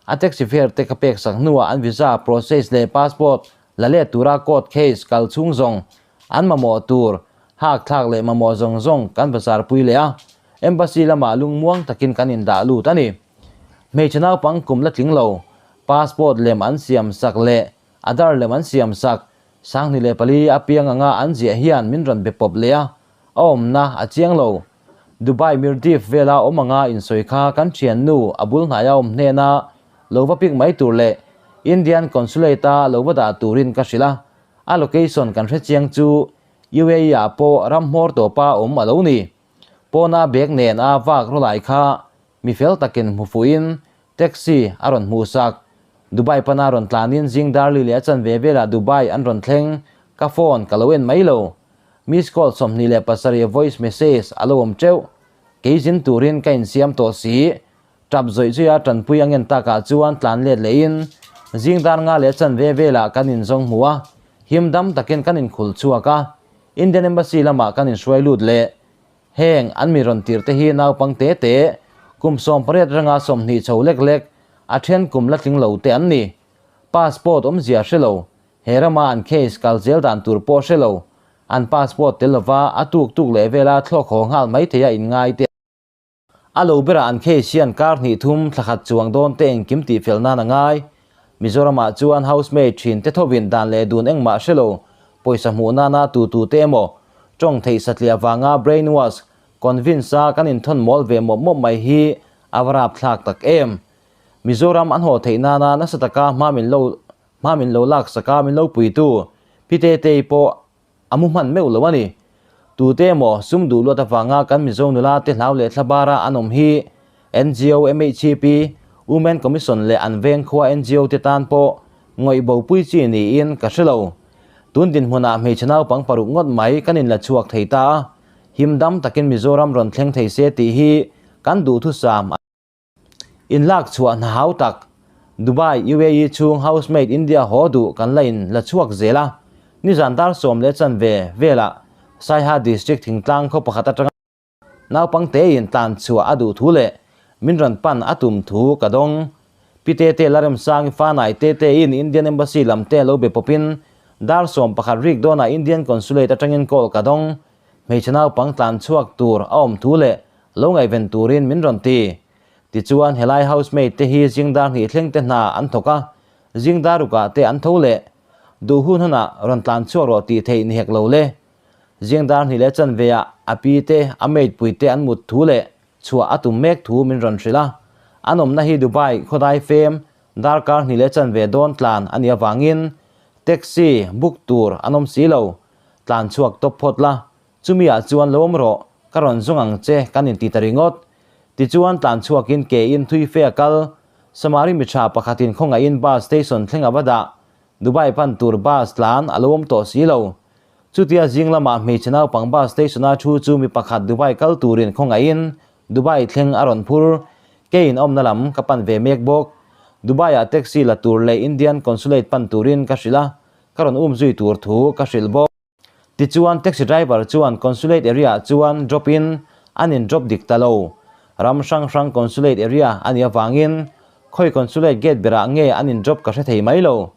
A taxi fare te ka pek sak hnuah an visa process leh passport la let tura court case kal chhung zawng an mamawh tur hak thlak leh mamawh zawng zawng kan bazar pui leh a, Embassy lamah lungmuang takin kan indah lut a ni. Hmeichhe naupang kum la tling lo, Passport lem an siam sak leh Aadhaar lem an siam sak 2004 a piang anga an ziah hian min rawn be pawp leh a, a awmna a chiang lo. Dubai Mirdif vela awm anga insawi kha kan thiannu a bul hnaia awm hnena lo va pik mai tur leh Indian Consulate-a lo va dah turin ka hrilh a, a location kan hre chiang chu UAE-ah pawh ram hmawr tawpa awm a lo ni. Pawna bag nen a vak rawlai kha mi fel takin hmu fuhin Taxi a rawn hmuh sak. Dubai pana rawn tlanin zing darli leh a chanve velah Dubai an rawn thleng, ka phone ka lo en mai lo. Miss call 27 voice message a lo awm teuh. Kei zin turin ka insiam tawh si. Tap zawih zawih a tanpui a ngen takah chuan tlan let lehin zing dar nga leh a chanve velah kan inzawng hmu a, him dam takin kan inkhul chhuak a, Indian Embassy lamah kan inhruai lut leh. Heng an mi rawn tirh te hi naupang te te, kum 18 ranga 20 chho lek lek, a then kum la tling lo te an ni. Passport awmzia hre lo, he rama an case kal zel dan tur pawh hre lo, an passport tel lova a tuk tuk leh vela thlawk haw nghal mai theia inngai te. A lo berah an case hian kar hnih thum thla khat chuang dawn te engkim tih fel nan a ngai. Mizoramah chuan housemaid thin te thovin dan leh dun engmah hre lo, pawisa hmuh nana tu tu te emaw tawng theih satliah vanga brain wash, convince a kan inthawn mawl ve mawp mawp mai hi a va rapthlak tak em. Mizoram an haw theih nana nasa taka hma min lo hma min lo laksak a min lo puitu Pi Tetei pawh A mu hman meuh lo a ni. Tute emaw sum duh luat avanga kan Mizo nula te hlau leh thla bara an awm hi ngo, MHCP, Women Commission leh an veng khua ngo te tan pawh ngawih bopui chi niin ka hre lo. Tun dinhmunah hmeichhe naupang paruk ngawt mai kan inla chhuak thei ta a, him dam takin Mizoram rawn thleng thei se tih hi kan duhthusam a. Inlak chhuah hna hau tak, Dubai, UAE chhung housemaid India haw duh kan la in la chhuak zel a, nizan dar 10:15 velah Saiha District thingtlang khaw pakhat atanga naupang tein tlan chhuah a duh thu leh min rawn pan a tum thu ka dawng. Pi Tete Laremsangi Fanai Tetein Indian Embassy lam te lo be pawpin dar 11 rik dawnah Indian Consulate atangin call ka dawng. Hmeichhe naupang tlan chhuak tur a awm thu leh lo ngaihven turin min rawn ti. Tichuan helai housemaid te hi zingdar hnih thleng te hna an thawk a, zingdar rukah te an tho leh. Duh hun hunah rawn tlan chhuak rawh tih theih ni hek lo le. Zingdar hnih leh chanveah a pi te, a maid pui te an mut thu leh chhuah a tum mek thu min rawn hrilh a. An awmna hi Dubai khawdai fem darkar hnih leh chanve dawn tlan a nih avangin taxi book tur an awm si lo. Tlan chhuak tawp phawt la, chumi ah chuan lo awm rawh, ka rawn zawng ang che kan inti ta ringawt. Tichuan tlan chhuakin ke in thui fe a kal, Samari mi tha pakhatin khawngaihin bus station thleng a va dah, Dubai pan tur bus tlan a lo awm tawh si lo. Chutia zing lamah hmeichhe naupang bus station a thu chu mi pakhat Dubai kal turin khawngaihin Dubai thleng a rawn phur, ke in awmna lam ka pan ve mek bawk. Dubai ah taxi la tur leh Indian Consulate pan turin ka hrilh a, Ka rawn um zui tur thu ka hrilh bawk. Tichuan taxi driver chuan consulate area ah chuan drop in an in drop dik ta lo. Ram hrang hrang consulate area a nih avangin khawi consulate gate berah nge an in drop ka hre thei mai lo.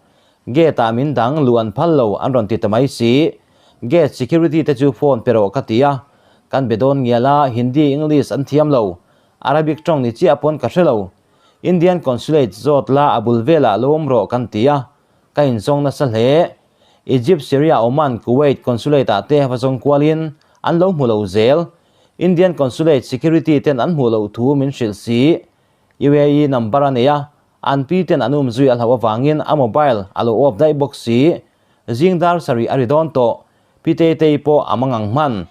Gate ah min dang luh an phal lo an rawn ti ta mai si. Gate security te chu phone pe rawh ka ti a. Kan be dawn ngial a, Hindi, English an thiam lo. Arabic tawng ni chiah pawn ka hre lo. Indian consulate zawt la a bul velah lo awm rawh kan ti a. Ka inzawng nasa hle. Egypt, Syria, Oman, Kuwait consulate ah te va zawng kualin an lo hmu lo zel. Indian consulate security ten an hmuh loh thu min hrilh si. UAE number a nei a, an pi ten an um zui a hlauh avangin a mobile a lo off daih bawk si. Zing dar sarih a ri dawn tawh. Pi Tetei pawh a mangang hman.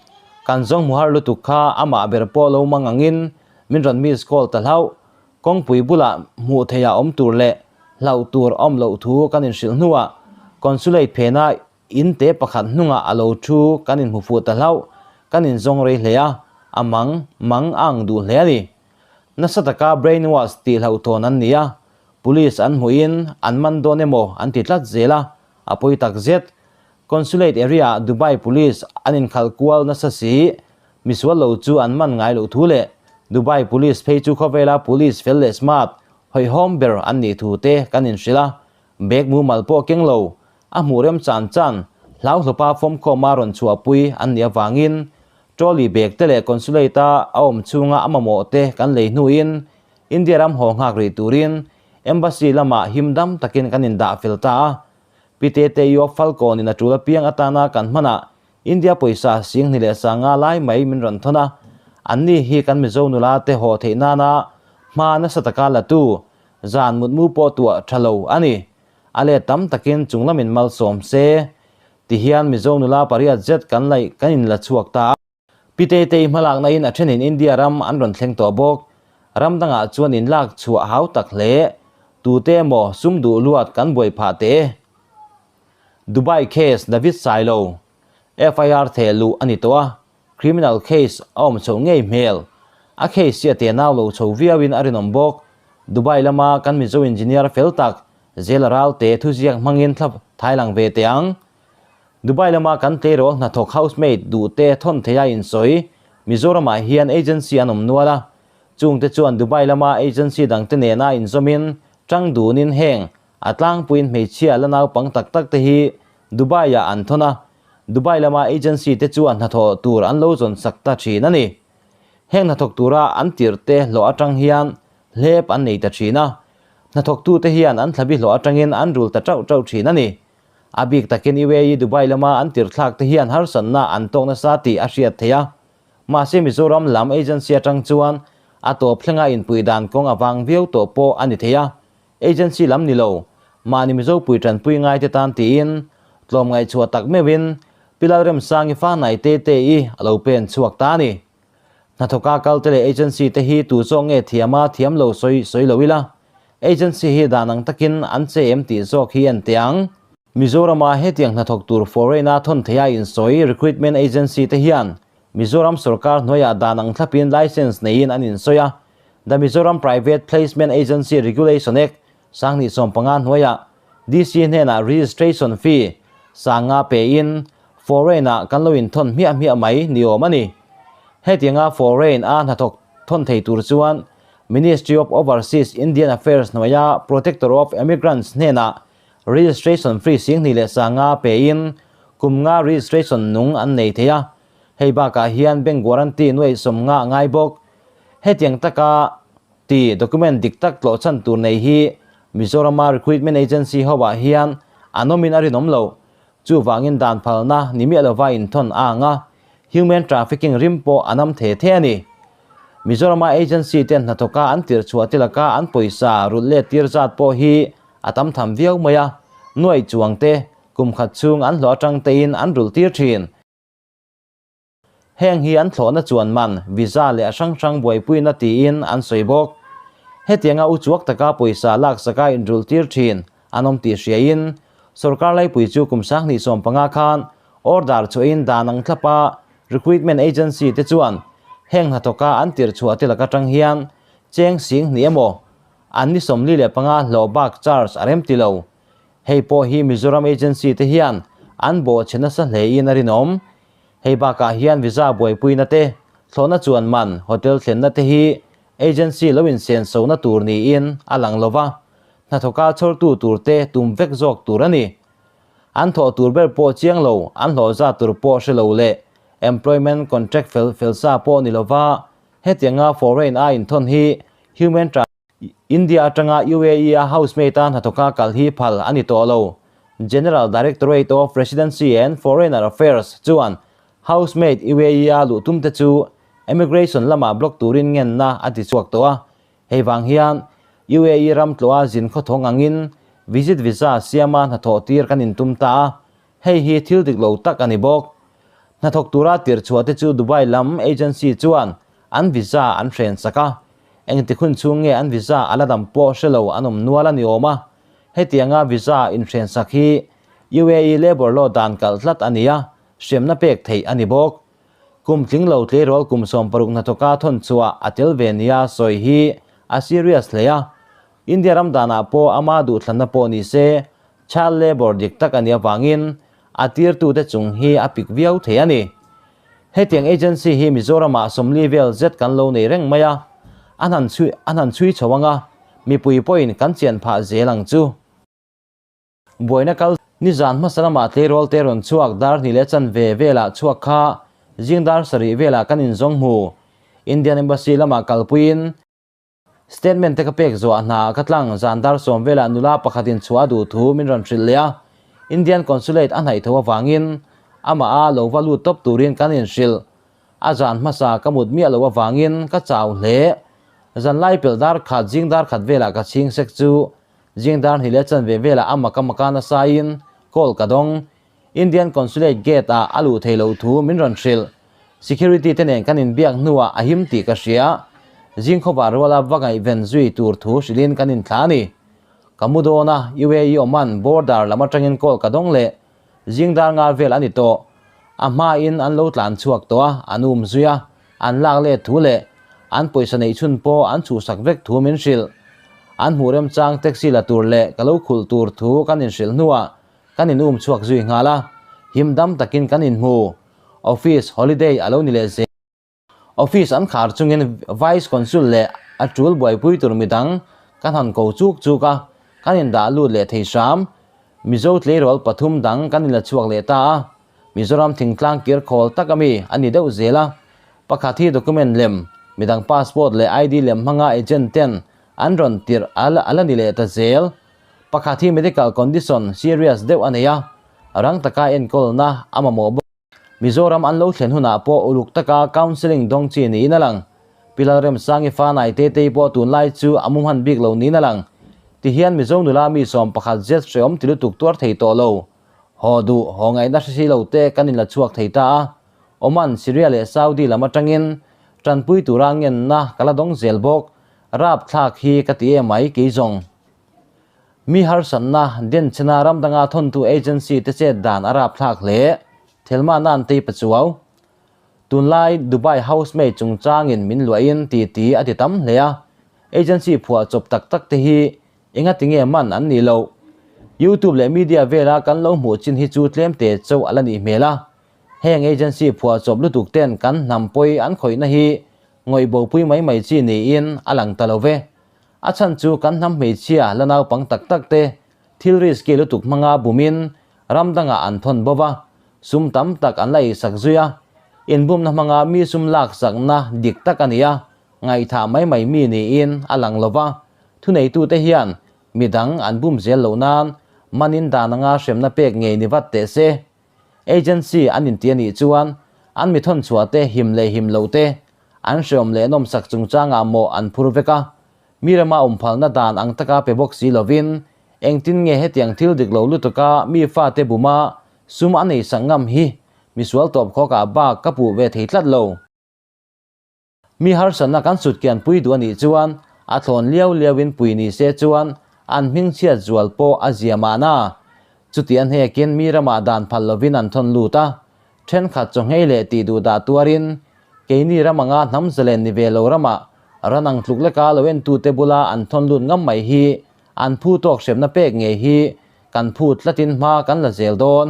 Kan zawng hmu har lutuk kha amah ber pawh lo mangangin min rawn miss call ta hlauh. Kawngpui bulah hmuh theiha awm tur leh hlauh tur a awm loh thu kan inhrilh hnuah Consulate phena in te pakhat hnungah a lo thu kan inhmu fuh ta hlauh, kan inzawng rei hle a, a mang mang a ang duh hle a ni. Nasa taka brain wash tih hlauhthawn an ni a, Police an hmuhin an man dawn emaw an ti tlat zel a, a pawi tak zet. Consulate area-ah Dubai Police an inkhalh kual nasa si, misual lo chu an man ngai loh thu leh Dubai Police phei chu khawvela Police fel leh smart, hawihhawm ber an nih thu te kan inhrilh a, bag mumal pawh keng lo, a hmuh rem chan chan, hlauhlawpa fawmkhawma rawn chhuahpui an nih avangin trolley bag te leh Consulate-a a awm chhunga a mamawh te kan lei hnuin India ram haw nghak rih turin Embassy lamah him dam takin kan indah fel ta a. Pi Tetei of Falcon in a tul apiang atana kan hmanah India pawisa Singhni leh Sanga lai mai min rawn thawn a. Anni hi kan Mizo nula te haw theih nana hma nasa taka la tu, zan mutmu pawh tuah tha lo a ni. A let tam takin chunglamin malsawm se tihian Mizo nula pariat zet kan laih kan inla chhuak ta a. Pi Tetei hmalakna in a thenin India ram an rawn thleng tawh bawk. Ram dangah chuan in lak chhuah hau tak hle. Tute emaw sum duh luat kan buai phah teh e. Dubai case David Sailo, FIR theh luh a ni tawh a, criminal case a awm chhoh ngei hmel. A case hi a tenau lo chho viauin a rinawm bawk. Dubai lama kan Mizo engineer fel tak Zela Ralte thuziak hmangin thla thailang ve teh ang. Dubai lama kan tleirawl hnathawk housemaid duhte thawn theia insawi Mizoramah hian agency an awm nual a, chungte chuan Dubai lama agency dangte nena inzawmin tang dunin heng a tlangpuiin hmeichhia la naupang tak tak te hi Dubai-ah an thawn a, Dubai lama agency te chuan hnathawh tur an lo zawn sak ta thin a ni. Heng hnathawk tura an tirhte hlawh atang hian hlep an nei ta thin a, hnathawktute hian an thlabi hlawh atangin an rul ta tauh tauh thin a ni. A bik takin UAE Dubai lama an tirhthlak te hian harsatna an tawk nasa tih a hriat theih a. Mahse Mizoram lam agency atang chuan a tawp thlenga inpui dan kawng a vang viau tawh pawh a ni thei a. Agency lam ni lo, mahni Mizo pui tanpui ngai te tan tiin tlawm ngaihchhuah tak meuhin Pi Lalremsangi fa nai te te i a lo pen chhuak ta a ni. Hnathawka kalte leh agency te hi tu zawk nge thiam a thiam lo sawi sawi lo ila, agency hi dan ang takin an che em tih zawk hi en teh ang. Mizorama hetiang hnathawk tur foreign-a thawn theia insawi recruitment agency te hian Mizoram sorkar hnuaiah dan ang thlapin license neiin an insawi a, The Mizoram Private Placement Agency Regulation Act, 2015 hnuaiah DC hnenah registration fee sanga pein foreign-ah kan lo inthawn hmiah hmiah mai ni awm a ni. Hetianga foreign-a hnathawk thawn thei tur chuan Ministry of Overseas Indian Affairs hnuaia Protector of Emigrants hnenah registration fee 2000 leh sanga pein kum nga registration nung an nei thei a. Hei bakah hian bank guarantee nuaih 50 a ngai bawk. Hetiang taka Ti document dik tak tlawh chhan tur nei hi Mizorama recruitment agency ho ah hian an awmin a rinawm lo. Chuvangin dan phalna ni miah lova inthawn a ang a, human trafficking rim pawh a nam the the a ni. Mizorama agency ten hnathawka an tirh chhuah te laka an pawisa rulh let tir zat pawh hi a tam tham viau mai a, nuaih chuang te, kum khat chhung an hlawh atang tein an rulh tir thin. Heng hi an thlawhna chuan man, visa leh a hrang hrang buaipuina tiin an sawi bawk. Hetianga uchuak taka pawisa laksaka inrulh tir thin an awm tih hriain, sorkar laipui chu kum 2015 khan order chhuahin dan ang thlapa recruitment agency te chuan heng hnathawka an tirh chhuah te lak atang hian cheng 2000 emaw an ni 45 hlawh bak charge a rem ti lo. Hei pawh hi Mizoram agency te hian an bawhchhe nasa hlein a rinawm. Hei bakah hian visa buaipuina te, thlawhna chuan man, hotel thlenna te hi agency lo insensona tur niin a lang lo va, hnathawka chhawrtu tur te tum vek zawk tur a ni. An thawh tur ber pawh chiang lo, an hlawh zat tur pawh hre lo leh employment contract fel fel sa pawh ni lova hetianga foreign a inthawn hi human India atanga UAE-a housemaid-a hnathawka kal hi phal a ni tawh lo. General Directorate of Residency and Foreigner Affairs chuan housemaid UAE-a luh tumte chu immigration lamah block turin ngenna a ti chhuak tawh a. Hei vang hian UAE ram tlawha zin khawthawng angin visit visa siama hnathawh tir kan intum ta a, hei hi thil dik lo tak a ni bawk. Hnathawk tura tirchhuah te chu Dubai lam agency chuan an visa an hren sak a, engti hun chhung nge an visa a la dam pawh hre lo an awm nual a ni awm a, hetianga visa inhren sak hi UAE labour law dan kalh tlat a ni a, hremna pek theih a ni bawk. Kum tling lo tleirawl kum 60 hnathawka thawn chhuah a tel ve nia sawi hi a serious hle a, India ram danah pawh ama duhthlanna pawh ni se child labour dik tak a nih avangin a tirtute chung hi a pik viau thei a ni. Hetiang agency hi Mizoramah 40 vel zet kan lo nei reng mai a, an han chhui an han chhui chho ang a, mipui pawhin kan chian phah zel ang chu. Buaina kal nizan hmasa lamah tleirawl te rawn chhuak dar hnih leh chanve velah chhuak kha zing dar sarih velah kan inzawng hmu. Indian Embassy lamah kalpuiin. Statement te ka pek zuah hna ka tlang zan dar sawm velah nula pakhatin chhuah a duh thu min rawn hrilh leh a, Indian Consulate a hnaih tho avangin amah a lo va lut tawp turin kan inhrilh. A zan hmasa ka mut miah loh avangin ka chau hle. Zanlai pelh dar khat zing dar khat velah ka chhing sek chu zing dar hnih leh chanve velah amah ka maka nasain call ka dawng. Indian Consulate gate ah a luh theih loh thu min rawn hrilh. Security te nen kan inbiak hnuah a him tih ka hria. Zing khawpah ruala va ngaihven zui tur thu hrilhin kan inthla a ni. Ka mu dawn a, UAE Oman border lam atangin call ka dawng leh zing dar nga vel a ni tawh. A hmain an lo tlan chhuak tawh a, an um zui a, an lak let thu leh an pawisa neih chhun pawh an chhuhsak vek thu min hrilh. An hmuh remchang taxi la tur leh ka lo khulh tur thu kan inhrilh hnuah Kan in um chhuak zui nghal a, him dam takin kan inhmu. Office holiday a lo ni leh zel. Office an khar chungin Vice Consul leh a tul buaipui tur midang kan han ko chuk chuk a, kan indah lut leh thei hram. Mizo tleirawl pathum dang kan inla chhuak leh ta a, Mizoram thingtlang kir khawl tak ami a ni deuh zel a. Pakhat hi document lem, midang passport leh ID lem hmanga agent ten an rawn tirh a la ni leh ta zel. Pakhat hi medical condition serious deuh a nei a, rang taka enkawlna a mamawh bawk. Mizoram an lo thlen hunah pawh uluk taka counselling dawng chi niin a lang. Pi Lalremsangi fanai Tetei pawh tunlai chu a mu hman bik lo niin a lang. Tihian Mizo nula mi sawm pakhat zet hreawm ti lutuk tuar thei tawh lo. Haw duh, haw ngaihna hre si lo te kan inla chhuak thei ta a. Oman, Syria leh Saudi lam atangin tanpui tura ngenna ka la dawng zel bawk. Rapthlak hi ka ti em mai kei zawng. Mi harsatna, denchhena ram danga thawntu agency te chet dan a rapthlak hle. Thelma nan tei pachuau. Tunlai Dubai housemaid chungchangin min luahin titi a ti tam hle a, agency phuah chawp tak tak te hi engati nge man an nih loh. YouTube leh media vela kan lo hmuh chin hi chu tlem te chauh a la nih hmel a. Heng agency phuah chawp lutuk ten kan hnam pawi an khawihna hi ngawih bopui mai mai chi niin a lang ta lo ve. A chhan chu kan hnam hmeichhia la naupang tak tak te thil risky lutuk hmanga bumin ram dangah an thawn bo va, sum tam tak an la eisak zui a. Inbumna hmanga mi sum laksakna dik tak a ni a, ngaihthah mai mai mi niin a lang lo va. Thuneitute hian midang an bum zel loh nan manin dan anga hremna pek ngei ni vat teh se. Agency an inti a nih chuan an mi thawn chhuah te him leh him loh te an hreawm leh nawmsak chungchangah mawh an phur vek a, mi rama awmphalna dan ang taka pe bawk si lovin engtin nge hetiang thil dik lo lutuka mi fate buma sum a neisak ngam hi misual tawpkhawkah bak ka puh ve thei tlat lo. Mi harsatna kan sutkian pui duh a nih chuan a thlawn liau liauin pui ni se chuan an hmingchhiat zual pawh a zia mahna. Chuti a hnekin mi ramah dan phal lovin an thawn lut a, thenkhat chaw nghei leh tih duh dah tuarin keini ram anga hnam zalen ni ve lo ramah ran ang tluk leka lo entute bula an thawn lut ngam mai hi an phu tawk hremna pek ngei hi kan phut tlatin hma kan la zel dawn.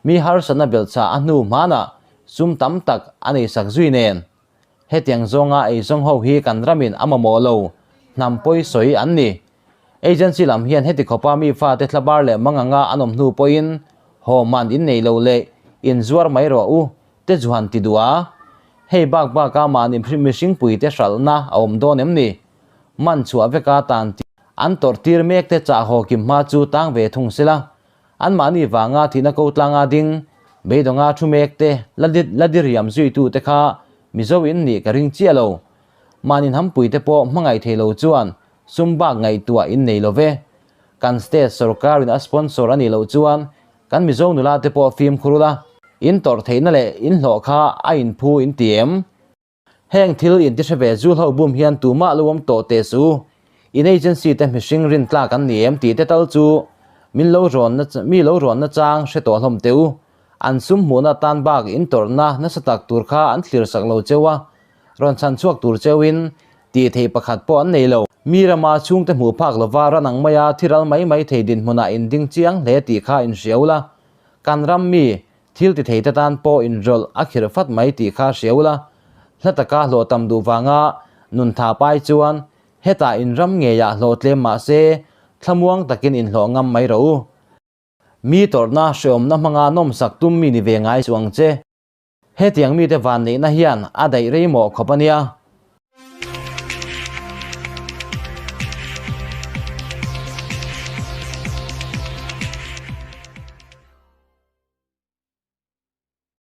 Mi harsatna belhchah a hnu hmanah sum tam tak a neisak zui nen. Hetiang zawnga eizawng ho hi kan ramin a mamawh lo, hnam pawi sawi an ni. Agency lam hian heti khawpa mi fate thlabar leh mang anga an awm hnu pawhin haw man in nei lo leh in zuar mai rawh u te chu han ti duh a. Hei bak baka mahni mihringpui te hralhna a awm dawn em ni? Man chhuah veka tan tih an tawrh tir mek te chah haw kim hma chu tang ve thung sela. Anmahni vanga thihna ko tlanga ding, beidawnga thu mek te, la diriam zuitu te kha Mizo in nih ka ring chiah lo. Mahni hnampuite pawh hmangaih thei lo chuan sum bak ngaihtuah in nei lo ve. Kan state sorkarin a sponsor a nih loh chuan kan Mizo nula te pawh fimkhur ula, in tawrh theihna leh in hlawh kha a inphu in ti em? Heng thil inti hre ve zul ho bum hian tumah lo awm tawh teh su. In agency te mihring rin tlak an ni em tih te tal chu min lo rawn na mi lo rawn na chang hre tawh hlawm teh u. An sum hmuhna tan bak in tawrhna nasa tak tur kha an thlir sak lo cheu a, rawn chhan chhuak tur cheu in tih theih pakhat pawh an nei lo. Mi rama chhungte hmuh phak lova ran ang maia thi ral mai mai thei dinhmunah in ding chiang hle tih kha in hria ula. Kan ram mi Thil ti thei te tan pawh inrawlh a khirh fat mai tih kha hria ula, hla taka hlawh tam duh vanga nun tha pai chuan hetah in ram ngeiah hlawh tlem mah se thlamuang takin inhlawh ngam mai rawh u. Mi tawrhna hreawmna hmanga nawmsak tum mi ni ve ngai chu ang che. Hetiang mite vanneihna hian a daih rei mawh khawp a nia.